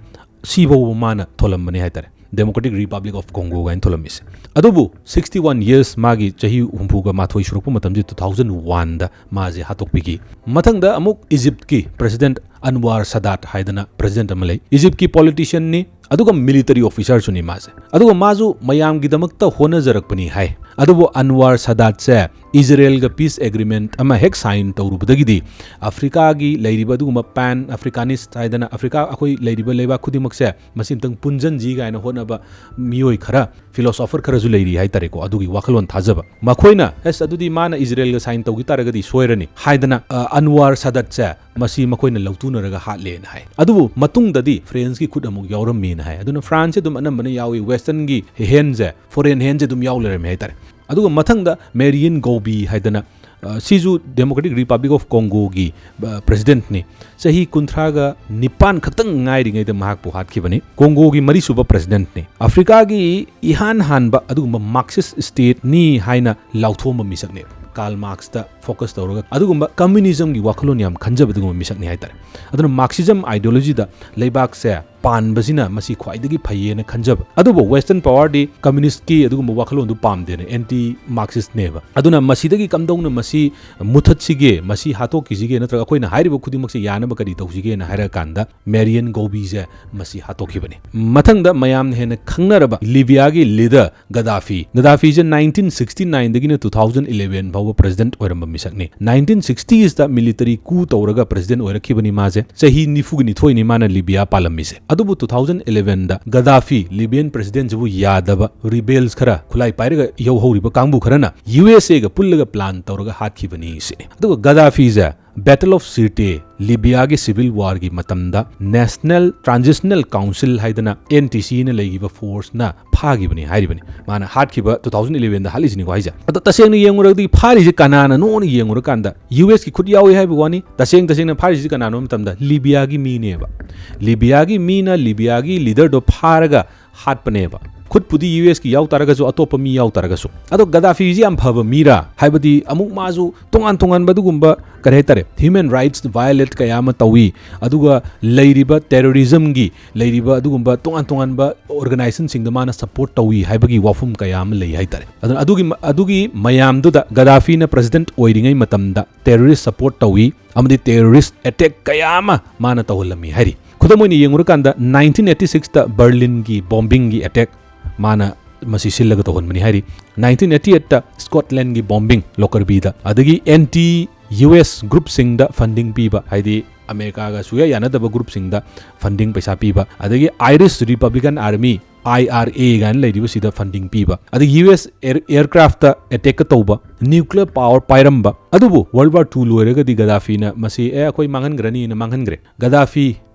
ꯁꯤꯐꯥꯎꯕ ꯃꯥꯅ ꯊꯣꯜꯂꯝꯕꯅꯤ ꯍꯥꯏꯇꯥꯔꯦ, Democratic Republic of Congo ꯀꯥꯏꯅ ꯊꯣꯜꯂꯝꯃꯤꯁꯦ꯫ ꯑꯗꯨꯕꯨ sixty one years, ꯃꯥꯒꯤ ꯆꯍꯤ ꯍꯨꯝꯐꯨꯒ ꯃꯥꯊꯣꯏ ꯁꯨꯔꯛꯄ ꯃꯇꯝꯁꯤ two thousand one ꯗ ꯃꯥꯁꯦ ꯍꯥꯠꯇꯣꯛꯄꯤꯈꯤ꯫ ꯃꯊꯪꯗ ꯑꯃꯨꯛ ꯏꯖꯤꯞꯀꯤ ꯄ꯭ꯔꯁꯤꯗꯦꯟꯠ ꯑꯟꯋꯥꯔ ꯁꯥꯗꯥꯠ ꯍꯥꯏꯗꯅ ꯄ꯭ꯔꯁꯤꯗꯦꯟꯠ ꯑꯃ ꯂꯩ꯫ ꯏꯖꯤꯞꯀꯤ ꯄꯣꯂꯤꯇꯤꯁꯤꯌꯟꯅꯤ, ꯑꯗꯨꯒ ꯃꯤꯂꯤꯇꯔꯤ ꯑꯣꯐꯤꯁꯥꯔꯁꯨꯅꯤ ꯃꯥꯁꯦ꯫ ꯑꯗꯨꯒ ꯃꯥꯁꯨ ꯃꯌꯥꯝꯒꯤꯗꯃꯛꯇ ꯍꯣꯠꯅꯖꯔꯛꯄꯅꯤ ꯍꯥꯏ꯫ ꯑꯗꯨꯕꯨ ꯑꯟꯋꯥꯔ ꯁꯥꯗꯥꯠꯁꯦ ꯏꯖꯔꯦꯜꯒ ꯄꯤꯁ ꯑꯦꯒ꯭ꯔꯤꯃꯦꯟꯠ ꯑꯃ ꯍꯦꯛ ꯁꯥꯏꯟ ꯇꯧꯔꯨꯕꯗꯒꯤꯗꯤ ꯑꯐ꯭ꯔꯤꯀꯥꯒꯤ ꯂꯩꯔꯤꯕ ꯑꯗꯨꯒꯨꯝꯕ ꯄꯥꯟ ꯑꯐ꯭ꯔꯤꯀꯥꯅꯤꯁ ꯍꯥꯏꯗꯅ, ꯑꯐ꯭ꯔꯤꯀꯥ ꯑꯩꯈꯣꯏ ꯂꯩꯔꯤꯕ ꯂꯩꯕꯥꯛ ꯈꯨꯗꯤꯡꯃꯛꯁꯦ ꯃꯁꯤ ꯑꯝꯇꯪ ꯄꯨꯟꯁꯤꯟꯁꯤ ꯀꯥꯏꯅ ꯍꯣꯠꯅꯕ ꯃꯤꯑꯣꯏ ꯈꯔ, ꯐꯤꯂꯣꯁꯣꯐꯔ ꯈꯔꯁꯨ ꯂꯩꯔꯤ ꯍꯥꯏꯇꯥꯔꯦꯀꯣ, ꯑꯗꯨꯒꯤ ꯋꯥꯈꯜꯂꯣꯟ ꯊꯥꯖꯕ꯫ ꯃꯈꯣꯏꯅ, "ꯑꯁ, ꯑꯗꯨꯗꯤ ꯃꯥꯅ ꯏꯖꯔꯦꯜꯒ ꯁꯥꯏꯟ ꯇꯧꯈꯤ ꯇꯥꯔꯒꯗꯤ ꯁꯣꯏꯔꯅꯤ" ꯍꯥꯏꯗꯅ, ꯑ, ꯑꯟꯋꯥꯔ ꯁꯥꯗꯠꯁꯦ ꯃꯁꯤ ꯃꯈꯣꯏꯅ ꯂꯧꯇꯨꯅꯔꯒ ꯍꯥꯠꯂꯦꯅ ꯍꯥꯏ꯫ ꯑꯗꯨꯕꯨ ꯃꯇꯨꯡꯗꯗꯤ ꯐ꯭ꯔꯦꯟꯁꯀꯤ ꯈꯨꯠ ꯑꯃꯨꯛ ꯌꯥꯎꯔꯝꯃꯦꯅ ꯍꯥꯏ꯫ ꯑꯗꯨꯅ ꯐ꯭ꯔꯥꯟꯁꯁꯦ ꯑꯗꯨꯝ ꯑꯅꯝꯕꯅ ꯌꯥꯎꯏ, ꯋꯦꯁꯇꯔꯟꯒꯤ ꯍꯦꯟꯁꯦ, ꯐꯣꯔꯦꯟ ꯍꯦꯟꯁꯦ ꯑꯗꯨꯝ ꯌꯥꯎ ꯂꯩꯔꯝꯃꯦ ꯍꯥꯏꯇꯥꯔꯦ꯫ ꯑꯗꯨꯒ ꯃꯊꯪꯗ ꯃꯦꯔꯤꯌꯟ ꯒꯣꯕꯤ ꯍꯥꯏꯗꯅ, ꯑ, ꯁꯤꯁꯨ Democratic Republic of Congo ꯒꯤ, ꯑ, ꯄ꯭ꯔꯁꯤꯗꯦꯟꯠꯅꯤ꯫ ꯆꯍꯤ ꯀꯨꯟꯊ꯭ꯔꯥꯒ ꯅꯤꯄꯥꯟ ꯈꯛꯇꯪ ꯉꯥꯏꯔꯤꯉꯩꯗ ꯃꯍꯥꯛꯄꯨ ꯍꯥꯠꯈꯤꯕꯅꯤ꯫ ꯀꯣꯡꯒꯣꯒꯤ ꯃꯔꯤꯁꯨꯕ ꯄ꯭ꯔꯁꯤꯗꯦꯟꯠꯅꯤ꯫ ꯑꯐ꯭ꯔꯤꯀꯥꯒꯤ ꯏꯍꯥꯟ ꯍꯥꯟꯕ ꯑꯗꯨꯒꯨꯝꯕ ꯃꯥꯔꯛꯁꯤꯁ ꯁ꯭ꯇꯦꯠꯅꯤ ꯍꯥꯏꯅ ꯂꯥꯎꯊꯣꯛꯑꯝꯕ ꯃꯤꯁꯛꯅꯦ꯫ ꯀꯥꯔꯜ ꯃꯥꯔꯛꯁꯇ ꯐꯣꯀꯁ ꯇꯧꯔꯒ ꯑꯗꯨꯒꯨꯝꯕ ꯀꯝꯃ꯭ꯌꯨꯅꯤꯖꯝꯒꯤ ꯋꯥꯈꯜꯂꯣꯟ ꯌꯥꯝ ꯈꯟꯖꯕ ꯑꯗꯨꯒꯨꯝꯕ ꯃꯤꯁꯛꯅꯤ ꯍꯥꯏꯇꯥꯔꯦ꯫ ꯑꯗꯨꯅ ꯃꯥꯔꯛꯁꯤꯖꯝ ꯑꯥꯏꯗꯤꯌꯣꯂꯣꯖꯤꯗ ꯂꯩꯕꯥꯛꯁꯦ ꯄꯥꯟꯕꯁꯤꯅ ꯃꯁꯤ ꯈ꯭ꯋꯥꯏꯗꯒꯤ ꯐꯩꯌꯦꯅ ꯈꯟꯖꯕ꯫ ꯑꯗꯨꯕꯨ ꯋꯦꯁꯇꯔꯟ ꯄꯥꯋꯔꯗꯤ ꯀꯝꯃ꯭ꯌꯨꯅꯤꯁ꯭ꯠꯀꯤ ꯑꯗꯨꯒꯨꯝꯕ ꯋꯥꯈꯜꯂꯣꯟꯗꯨ ꯄꯥꯝꯗꯦꯅ, ꯑꯦꯟꯇꯤ ꯃꯥꯔꯛꯁꯤꯁ꯭ꯠꯅꯦꯕ꯫ ꯑꯗꯨꯅ ꯃꯁꯤꯗꯒꯤ ꯀꯝꯗꯧꯅ ꯃꯁꯤ ꯃꯨꯊꯠꯁꯤꯒꯦ, ꯃꯁꯤ ꯍꯥꯠꯇꯣꯛꯈꯤꯁꯤꯒꯦ, ꯅꯠꯇ꯭ꯔꯒ ꯑꯩꯈꯣꯏꯅ ꯍꯥꯏꯔꯤꯕ ꯈꯨꯗꯤꯡꯃꯛꯁꯦ ꯌꯥꯅꯕ ꯀꯔꯤ ꯇꯧꯁꯤꯒꯦꯅ ꯍꯥꯏꯔꯀꯥꯟꯗ ꯃꯦꯔꯤꯌꯟ ꯒꯣꯕꯤꯁꯦ ꯃꯁꯤ ꯍꯥꯠꯇꯣꯛꯈꯤꯕꯅꯤ꯫ ꯃꯊꯪꯗ ꯃꯌꯥꯝꯅ ꯍꯦꯟꯅ ꯈꯪꯅꯔꯕ ꯂꯤꯕꯤꯌꯥꯒꯤ ꯂꯤꯗꯔ ꯒꯗꯥꯐꯤ꯫ ꯒꯗꯥꯐꯤꯁꯦ nineteen sixty nine ꯗꯒꯤꯅ two thousand eleven ꯐꯥꯎꯕ ꯄ꯭ꯔꯁꯤꯗꯦꯟꯠ ꯑꯣꯏꯔꯝꯕ ꯃꯤꯁꯛꯅꯤ꯫ Nineteen sixties ꯇ ꯃꯤꯂꯤꯇꯔꯤ ꯀꯨ ꯇꯧꯔꯒ ꯄ꯭ꯔꯁꯤꯗꯦꯟꯠ ꯑꯣꯏꯔꯛꯈꯤꯕꯅꯤ ꯃꯥꯁꯦ꯫ ꯆꯍꯤ ꯅꯤꯐꯨꯒ ꯅꯤꯊꯣꯏꯅꯤ ꯃꯥꯅ ꯂꯤꯕꯤꯌꯥ ꯄꯥꯜꯂꯝꯃꯤꯁꯦ꯫ ꯑꯗꯨꯕꯨ two thousand eleven ꯗ ꯒꯗꯥꯐꯤ, ꯂꯤꯕꯤꯌꯟ ꯄ꯭ꯔꯁꯤꯗꯦꯟꯠꯁꯤꯕꯨ ꯌꯥꯗꯕ ꯔꯤꯕꯦꯜꯁ ꯈꯔ, ꯈꯨꯠꯂꯥꯏ ꯄꯥꯏꯔꯒ ꯏꯍꯧ ꯍꯧꯔꯤꯕ ꯀꯥꯡꯕꯨ ꯈꯔꯅ ꯌꯨ ꯑꯦꯁ ꯑꯦꯒ ꯄꯨꯜꯂꯒ ꯄ꯭ꯂꯥꯟ ꯇꯧꯔꯒ ꯍꯥꯠꯈꯤꯕꯅꯤ ꯁꯤꯅꯤ꯫ ꯑꯗꯨꯒ ꯒꯗꯥꯐꯤꯁꯦ Battle of Sirte, ꯂꯤꯕꯤꯌꯥꯒꯤ ꯁꯤꯚꯤꯜ ꯋꯥꯔꯒꯤ ꯃꯇꯝꯗ National Transitional Council ꯍꯥꯏꯗꯅ, ꯑꯦꯟ ꯇꯤ ꯁꯤ ꯅ ꯂꯩꯈꯤꯕ ꯐꯣꯔꯁꯅ ꯐꯥꯈꯤꯕꯅꯤ ꯍꯥꯏꯔꯤꯕꯅꯤ꯫ ꯃꯥꯅ ꯍꯥꯠꯈꯤꯕ two thousand eleven ꯗ ꯍꯥꯠꯂꯤꯁꯤꯅꯤꯀꯣ ꯍꯥꯏꯁꯦ꯫ ꯑꯗꯣ ꯇꯁꯦꯡꯅ ꯌꯦꯡꯉꯨꯔꯒꯗꯤ ꯐꯥꯔꯤꯁꯦ ꯀꯅꯥꯅꯅꯣꯅ ꯌꯦꯡꯉꯨꯔꯀꯥꯟꯗ ꯌꯨ ꯑꯦꯁ ꯀꯤ ꯈꯨꯠ ꯌꯥꯎꯏ ꯍꯥꯏꯕ ꯋꯥꯅꯤ꯫ ꯇꯁꯦꯡ ꯇꯁꯦꯡꯅ ꯐꯥꯔꯤꯁꯤ ꯀꯅꯥꯅꯣ ꯍꯥꯏꯕ ꯃꯇꯝꯗ ꯂꯤꯕꯤꯌꯥꯒꯤ ꯃꯤꯅꯦꯕ꯫ ꯂꯤꯕꯤꯌꯥꯒꯤ ꯃꯤꯅ ꯂꯤꯕꯤꯌꯥꯒꯤ ꯂꯤꯗꯔꯗꯣ ꯐꯥꯔꯒ ꯍꯥꯠꯄꯅꯦꯕ꯫ ꯈꯨꯠꯄꯨꯗꯤ ꯌꯨ ꯑꯦꯁꯀꯤ ꯌꯥꯎ ꯇꯥꯔꯒꯁꯨ, ꯑꯇꯣꯞꯄ ꯃꯤ ꯌꯥꯎ ꯇꯥꯔꯒꯁꯨ꯫ ꯑꯗꯣ ꯒꯗꯥꯐꯤꯁꯤ ꯌꯥꯝ ꯐꯕ ꯃꯤꯔꯥ? ꯍꯥꯏꯕꯗꯤ ꯑꯃꯨꯛ ꯃꯥꯁꯨ ꯇꯣꯉꯥꯟ ꯇꯣꯉꯥꯟꯕ ꯑꯗꯨꯒꯨꯝꯕ, ꯀꯔꯤ ꯍꯥꯏꯇꯥꯔꯦ, human rights violate ꯀꯌꯥ ꯑꯃ ꯇꯧꯏ, ꯑꯗꯨꯒ ꯂꯩꯔꯤꯕ terrorismꯒꯤ ꯂꯩꯔꯤꯕ ꯑꯗꯨꯒꯨꯝꯕ ꯇꯣꯉꯥꯟ ꯇꯣꯉꯥꯟꯕ organizationꯁꯤꯡꯗ ꯃꯥꯅ support ꯇꯧꯏ ꯍꯥꯏꯕꯒꯤ ꯋꯥꯐꯝ ꯀꯌꯥ ꯑꯃ ꯂꯩ ꯍꯥꯏꯇꯥꯔꯦ꯫ ꯑꯗꯨꯅ ꯑꯗꯨꯒꯤ, ꯑꯗꯨꯒꯤ ꯃꯌꯥꯝꯗꯨꯗ ꯒꯗꯥꯐꯤꯅ president ꯑꯣꯏꯔꯤꯉꯩ ꯃꯇꯝꯗ terrorist support ꯇꯧꯏ ꯑꯃꯗꯤ terrorist attack ꯀꯌꯥ ꯑꯃ ꯃꯥꯅ ꯇꯧꯍꯜꯂꯝꯃꯤ ꯍꯥꯏꯔꯤ꯫ ꯈꯨꯗꯝ ꯑꯣꯏꯅ ꯌꯦꯡꯉꯨꯔꯀꯥꯟꯗ, nineteen eighty sixꯇ Berlinꯒꯤ bombingꯒꯤ attack ꯃꯥꯅ ꯃꯁꯤ ꯁꯤꯜꯂꯒ ꯇꯧꯍꯟꯕꯅꯤ ꯍꯥꯏꯔꯤ꯫ Nineteen eighty eightꯇ Scotlandꯒꯤ bombing Lockerbieꯗ, ꯑꯗꯒꯤ anti U S groupꯁꯤꯡꯗ funding ꯄꯤꯕ, ꯍꯥꯏꯗꯤ ꯑꯃꯦꯔꯤꯀꯥꯒ ꯁꯨꯌꯥ ꯌꯥꯅꯗꯕ groupꯁꯤꯡꯗ funding ꯄꯩꯁꯥ ꯄꯤꯕ, ꯑꯗꯒꯤ Irish Republican Army, I R A ꯀꯥꯏꯅ ꯂꯩꯔꯤꯕꯁꯤꯗ funding ꯄꯤꯕ, ꯑꯗꯒꯤ U S air, aircraftꯇ attack ꯇꯧꯕ, nuclear power ꯄꯥꯏꯔꯝꯕ꯫ ꯑꯗꯨꯕꯨ World War Two ꯂꯣꯏꯔꯒꯗꯤ ꯒꯗꯥꯐꯤꯅ ꯃꯁꯤ, "ꯑꯦ, ꯑꯩꯈꯣꯏ ꯃꯥꯡꯍꯟꯈ꯭ꯔꯅꯤꯅ" ꯃꯥꯡꯍꯟꯈ꯭ꯔꯦ꯫ ꯒꯗꯥꯐꯤ,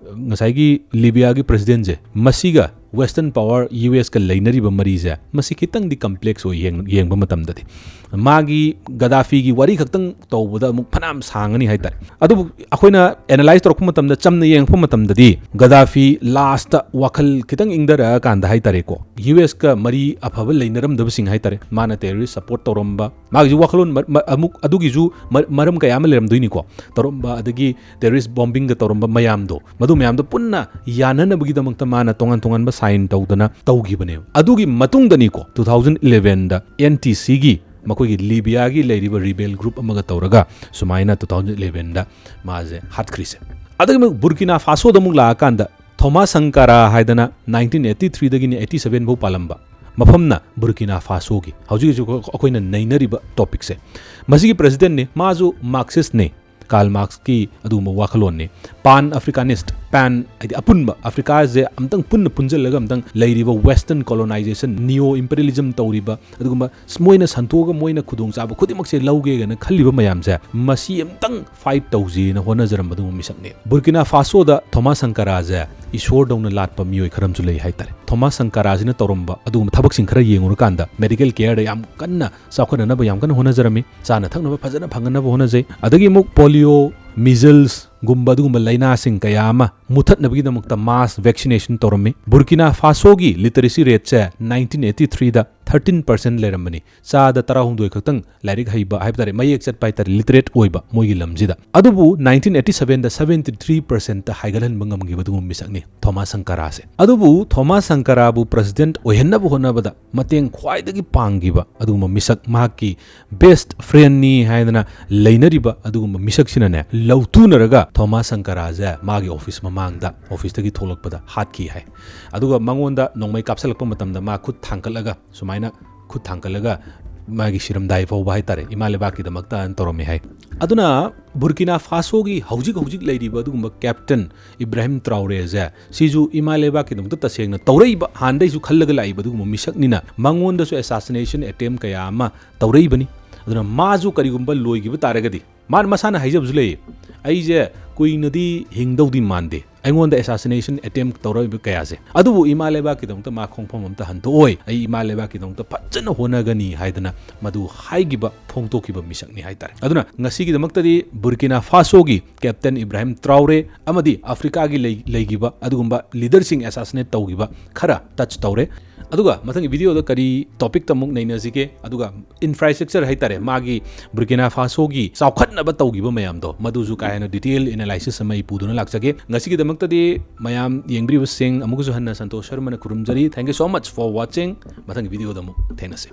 ꯉꯁꯥꯏꯒꯤ ꯂꯤꯕꯤꯌꯥꯒꯤ presidentꯁꯦ, ꯃꯁꯤꯒ Western power U Sꯀ ꯂꯩꯅꯔꯤꯕ ꯃꯔꯤꯁꯦ, ꯃꯁꯤ ꯈꯤꯇꯪꯗꯤ complex ꯑꯣꯏ ꯌꯦꯡ-, ꯌꯦꯡꯕ ꯃꯇꯝꯗꯗꯤ꯫ ꯃꯥꯒꯤ ꯒꯗꯥꯐꯤꯒꯤ ꯋꯥꯔꯤ ꯈꯛꯇꯪ ꯇꯧꯕꯗ ꯑꯃꯨꯛ ꯐꯅꯌꯥꯝ ꯁꯥꯡꯉꯅꯤ ꯍꯥꯏꯇꯥꯔꯦ꯫ ꯑꯗꯨꯕꯨ ꯑꯩꯈꯣꯏꯅ analyse ꯇꯧꯔꯛꯄ ꯃꯇꯝꯗ, ꯆꯝꯅ ꯌꯦꯡꯉꯛꯄ ꯃꯇꯝꯗꯗꯤ, ꯒꯗꯥꯐꯤ lastꯇ ꯋꯥꯈꯜ ꯈꯤꯇꯪ ꯏꯪꯊꯔꯛꯑꯀꯥꯟꯗ ꯍꯥꯏꯇꯥꯔꯦꯀꯣ, U Sꯀ ꯃꯔꯤ ꯑꯐꯕ ꯂꯩꯅꯔꯝꯗꯕꯁꯤꯡ ꯍꯥꯏꯇꯥꯔꯦ, ꯃꯥꯅ terrorist support ꯇꯧꯔꯝꯕ, ꯃꯥꯒꯤꯁꯨ ꯋꯥꯈꯜꯂꯣꯟ ꯃ-, ꯃ-, ꯑꯃꯨꯛ ꯑꯗꯨꯒꯤꯁꯨ ꯃ-, ꯃꯔꯝ ꯀꯌꯥ ꯑꯃ ꯂꯩꯔꯝꯗꯣꯏꯅꯤꯀꯣ, ꯇꯧꯔꯝꯕ, ꯑꯗꯒꯤ terrorist bombingꯒ ꯇꯧꯔꯝꯕ ꯃꯌꯥꯝꯗꯣ, ꯃꯗꯨ ꯃꯌꯥꯝꯗꯣ ꯄꯨꯟꯅ ꯌꯥꯅꯅꯕꯒꯤꯗꯃꯛꯇ ꯃꯥꯅ ꯇꯣꯉꯥꯟ ꯇꯣꯉꯥꯟꯕ sign ꯇꯧꯗꯅ ꯇꯧꯈꯤꯕꯅꯦꯕ꯫ ꯑꯗꯨꯒꯤ ꯃꯇꯨꯡꯗꯅꯤꯀꯣ, two thousand elevenꯗ N T Cꯒꯤ, ꯃꯈꯣꯏꯒꯤ ꯂꯤꯕꯤꯌꯥꯒꯤ ꯂꯩꯔꯤꯕ rebel group ꯑꯃꯒ ꯇꯧꯔꯒ ꯁꯨꯃꯥꯏꯅ two thousand elevenꯗ ꯃꯥꯁꯦ ꯍꯥꯠꯈ꯭ꯔꯤꯁꯦ꯫ ꯑꯗꯨꯒꯤ ꯑꯃꯨꯛ ꯕꯨꯔꯀꯤꯅꯥ ꯐꯥꯁꯣꯗ ꯑꯃꯨꯛ ꯂꯥꯛꯑꯀꯥꯟꯗ, ꯊꯣꯃꯥꯁ ꯁꯪꯀꯥꯔꯥ ꯍꯥꯏꯗꯅ nineteen eighty threeꯗꯒꯤꯅ eighty seven ꯐꯥꯎ ꯄꯥꯜꯂꯝꯕ, ꯃꯐꯝꯅ ꯕꯨꯔꯀꯤꯅꯥ ꯐꯥꯁꯣꯒꯤ, ꯍꯧꯖꯤꯛ ꯍꯧꯖꯤꯛ ꯑꯩꯈꯣꯏꯅ ꯅꯩꯅꯔꯤꯕ topicꯁꯦ꯫ ꯃꯁꯤꯒꯤ presidentꯅꯤ, ꯃꯥꯁꯨ Marxistꯅꯤ, ꯀꯥꯔꯜ ꯃꯥꯔꯛꯁꯀꯤ ꯑꯗꯨꯒꯨꯝꯕ ꯋꯥꯈꯜꯂꯣꯟꯅꯤ꯫ Pan Africanist, pan ꯍꯥꯏꯗꯤ ꯑꯄꯨꯟꯕ, ꯑꯐ꯭ꯔꯤꯀꯥꯁꯦ ꯑꯝꯇꯪ ꯄꯨꯟꯅ ꯄꯨꯟꯁꯤꯜꯂꯒ ꯑꯝꯇꯪ ꯂꯩꯔꯤꯕ Western colonization, neo imperialism ꯇꯧꯔꯤꯕ, ꯑꯗꯨꯒꯨꯝꯕ ꯃꯣꯏꯅ ꯁꯟꯇꯣꯛꯑꯒ ꯃꯣꯏꯅ ꯈꯨꯗꯣꯡꯆꯥꯕ ꯈꯨꯗꯤꯡꯃꯛꯁꯦ ꯂꯧꯒꯦ ꯀꯥꯏꯅ ꯈꯜꯂꯤꯕ ꯃꯌꯥꯝꯁꯦ, ꯃꯁꯤ ꯑꯝꯇꯪ fight ꯇꯧꯁꯤꯅ ꯍꯣꯠꯅꯖꯔꯝꯕ ꯑꯗꯨꯒꯨꯝꯕ ꯃꯤꯁꯛꯅꯤ꯫ ꯕꯨꯔꯀꯤꯅꯥ ꯐꯥꯁꯣꯗ ꯊꯣꯃꯥꯁ ꯁꯪꯀꯥꯔꯥꯁꯦ ꯏꯁꯣꯔꯗꯧꯅ ꯂꯥꯠꯄ ꯃꯤꯑꯣꯏ ꯈꯔ ꯑꯃꯁꯨ ꯂꯩ ꯍꯥꯏꯇꯥꯔꯦ꯫ ꯊꯣꯃꯥꯁ ꯁꯪꯀꯥꯔꯥꯁꯤꯅ ꯇꯧꯔꯝꯕ ꯑꯗꯨꯒꯨꯝꯕ ꯊꯕꯛꯁꯤꯡ ꯈꯔ ꯌꯦꯡꯉꯨꯔꯀꯥꯟꯗ, medical careꯗ ꯌꯥꯝ ꯀꯟꯅ ꯆꯥꯎꯈꯠꯅꯅꯕ ꯌꯥꯝ ꯀꯟꯅ ꯍꯣꯠꯅꯖꯔꯝꯃꯤ꯫ ꯆꯥꯅ ꯊꯛꯅꯕ ꯐꯖꯅ ꯐꯪꯅꯅꯕ ꯍꯣꯠꯅꯖꯩ꯫ ꯑꯗꯒꯤ ꯑꯃꯨꯛ polio measlesꯒꯨꯝꯕ ꯑꯗꯨꯒꯨꯝꯕ ꯂꯥꯏꯅꯥꯁꯤꯡ ꯀꯌꯥ ꯑꯃ ꯃꯨꯊꯠꯅꯕꯒꯤꯗꯃꯛꯇ mass vaccination ꯇꯧꯔꯝꯃꯤ꯫ ꯕꯨꯔꯀꯤꯅꯥ ꯐꯥꯁꯣꯒꯤ literacy rateꯁꯦ nineteen eighty threeꯗ thirteen percent ꯂꯩꯔꯝꯕꯅꯤ꯫ ꯆꯥꯗ ꯇꯔꯥꯍꯨꯝꯗꯣꯏ ꯈꯛꯇꯪ ꯂꯥꯏꯔꯤꯛ ꯍꯩꯕ ꯍꯥꯏꯕ ꯇꯥꯔꯦ, ꯃꯌꯦꯛ ꯆꯠꯄ ꯍꯥꯏ ꯇꯥꯔꯦ, literate ꯑꯣꯏꯕ ꯃꯣꯏꯒꯤ ꯂꯝꯁꯤꯗ꯫ ꯑꯗꯨꯕꯨ nineteen eighty sevenꯗ seventy three percentꯇ ꯍꯥꯏꯒꯠꯍꯟꯕ ꯉꯝꯈꯤꯕ ꯑꯗꯨꯒꯨꯝꯕ ꯃꯤꯁꯛꯅꯤ ꯊꯣꯃꯥꯁ ꯁꯪꯀꯥꯔꯥꯁꯦ꯫ ꯑꯗꯨꯕꯨ ꯊꯣꯃꯥꯁ ꯁꯪꯀꯥꯔꯥꯕꯨ president ꯑꯣꯏꯍꯟꯅꯕ ꯍꯣꯠꯅꯕꯗ ꯃꯇꯦꯡ ꯈ꯭ꯋꯥꯏꯗꯒꯤ ꯄꯥꯡꯈꯤꯕ ꯑꯗꯨꯒꯨꯝꯕ ꯃꯤꯁꯛ, ꯃꯍꯥꯛꯀꯤ best friendꯅꯤ ꯍꯥꯏꯗꯅ ꯂꯩꯅꯔꯤꯕ ꯑꯗꯨꯒꯨꯝꯕ ꯃꯤꯁꯛꯁꯤꯅꯅꯦ, ꯂꯧꯇꯨꯅꯔꯒ ꯊꯣꯃꯥꯁ ꯁꯪꯀꯥꯔꯥꯁꯦ ꯃꯥꯒꯤ office ꯃꯃꯥꯡꯗ, officeꯇꯒꯤ ꯊꯣꯛꯂꯛꯄꯗ ꯍꯥꯠꯈꯤ ꯍꯥꯏ꯫ ꯑꯗꯨꯒ ꯃꯉꯣꯟꯗ ꯅꯣꯡꯃꯩ ꯀꯥꯞꯁꯤꯜꯂꯛꯄ ꯃꯇꯝꯗ ꯃꯥ ꯈꯨꯠ ꯊꯥꯡꯒꯠꯂꯒ, ꯁꯨꯃꯥꯏꯅ ꯈꯨꯠ ꯊꯥꯡꯒꯠꯂꯒ ꯃꯥꯒꯤ ꯁꯤꯔꯝꯗꯥꯏ ꯐꯥꯎꯕ ꯍꯥꯏ ꯇꯥꯔꯦ, ꯏꯃꯥ ꯂꯩꯕꯥꯛꯀꯤꯗꯃꯛꯇ ꯇꯧꯔꯝꯃꯤ ꯍꯥꯏ꯫ ꯑꯗꯨꯅ ꯕꯨꯔꯀꯤꯅꯥ ꯐꯥꯁꯣꯒꯤ ꯍꯧꯖꯤꯛ ꯍꯧꯖꯤꯛ ꯂꯩꯔꯤꯕ ꯑꯗꯨꯒꯨꯝꯕ captain ꯏꯕ꯭ꯔꯥꯍꯤꯝ ꯇ꯭ꯔꯥꯎꯔꯦꯁꯦ, ꯁꯤꯁꯨ ꯏꯃꯥ ꯂꯩꯕꯥꯛꯀꯤꯗꯃꯛꯇ ꯇꯁꯦꯡꯅ ꯇꯧꯔꯛꯏꯕ, ꯍꯥꯟꯅꯗꯩꯁꯨ ꯈꯜꯂꯒ ꯂꯥꯛꯏꯕ ꯑꯗꯨꯒꯨꯝꯕ ꯃꯤꯁꯛꯅꯤꯅ ꯃꯉꯣꯟꯗꯁꯨ assassination attempt ꯀꯌꯥ ꯑꯃ ꯇꯧꯔꯛꯏꯕꯅꯤ꯫ ꯑꯗꯨꯅ ꯃꯥꯁꯨ ꯀꯔꯤꯒꯨꯝꯕ ꯂꯣꯏꯈꯤꯕ ꯇꯥꯔꯒꯗꯤ, ꯃꯥꯅ ꯃꯁꯥꯅ ꯍꯥꯏꯖꯕꯁꯨ ꯂꯩꯌꯦ, "ꯑꯩꯁꯦ ꯀꯨꯏꯅꯗꯤ ꯍꯤꯡꯗꯧꯗꯤ ꯃꯥꯟꯗꯦ, ꯑꯩꯉꯣꯟꯗ assassination attempt ꯇꯧꯔꯛꯏꯕ ꯀꯌꯥꯁꯦ, ꯑꯗꯨꯕꯨ ꯏꯃꯥ ꯂꯩꯕꯥꯛꯀꯤꯗꯃꯛꯇ ꯃꯥ ꯈꯣꯡꯐꯝ ꯑꯝꯇ ꯍꯟꯗꯣꯛꯑꯣꯏ, ꯑꯩ ꯏꯃꯥ ꯂꯩꯕꯥꯛꯀꯤꯗꯃꯛꯇ ꯐꯖꯅ ꯍꯣꯠꯅꯒꯅꯤ" ꯍꯥꯏꯗꯅ ꯃꯗꯨ ꯍꯥꯏꯈꯤꯕ, ꯐꯣꯡꯗꯣꯛꯈꯤꯕ ꯃꯤꯁꯛꯅꯤ ꯍꯥꯏꯇꯥꯔꯦ꯫ ꯑꯗꯨꯅ ꯉꯁꯤꯒꯤꯗꯃꯛꯇꯗꯤ ꯕꯨꯔꯀꯤꯅꯥ ꯐꯥꯁꯣꯒꯤ captain ꯏꯕ꯭ꯔꯥꯍꯤꯝ ꯇ꯭ꯔꯥꯎꯔꯦ ꯑꯃꯗꯤ ꯑꯐ꯭ꯔꯤꯀꯥꯒꯤ ꯂꯩ-, ꯂꯩꯈꯤꯕ ꯑꯗꯨꯒꯨꯝꯕ leaderꯁꯤꯡ assassinate ꯇꯧꯈꯤꯕ ꯈꯔ touch ꯇꯧꯔꯦ꯫ ꯑꯗꯨꯒ ꯃꯊꯪꯒꯤ videoꯗ ꯀꯔꯤ topicꯇ ꯑꯃꯨꯛ ꯅꯩꯅꯁꯤꯒꯦ, ꯑꯗꯨꯒ infrastructure ꯍꯥꯏꯇꯥꯔꯦ, ꯃꯥꯒꯤ ꯕꯨꯔꯀꯤꯅꯥ ꯐꯥꯁꯣꯒꯤ ꯆꯥꯎꯈꯠꯅꯕ ꯇꯧꯈꯤꯕ ꯃꯌꯥꯝꯗꯣ, ꯃꯗꯨꯁꯨ ꯀꯥ ꯍꯦꯟꯅ detail analysis ꯑꯃ ꯑꯩ ꯄꯨꯗꯨꯅ ꯂꯥꯛꯆꯒꯦ꯫ ꯉꯁꯤꯒꯤꯗꯃꯛꯇꯗꯤ ꯃꯌꯥꯝ ꯌꯦꯡꯕꯤꯔꯤꯕꯁꯤꯡ ꯑꯃꯨꯛꯀꯁꯨ ꯍꯟꯅ Santosh ꯁꯔꯃꯅ ꯈꯨꯔꯨꯝꯖꯔꯤ꯫ Thank you so much for watching꯫ ꯃꯊꯪꯒꯤ videoꯗ ꯑꯃꯨꯛ ꯊꯦꯡꯅꯁꯤ꯫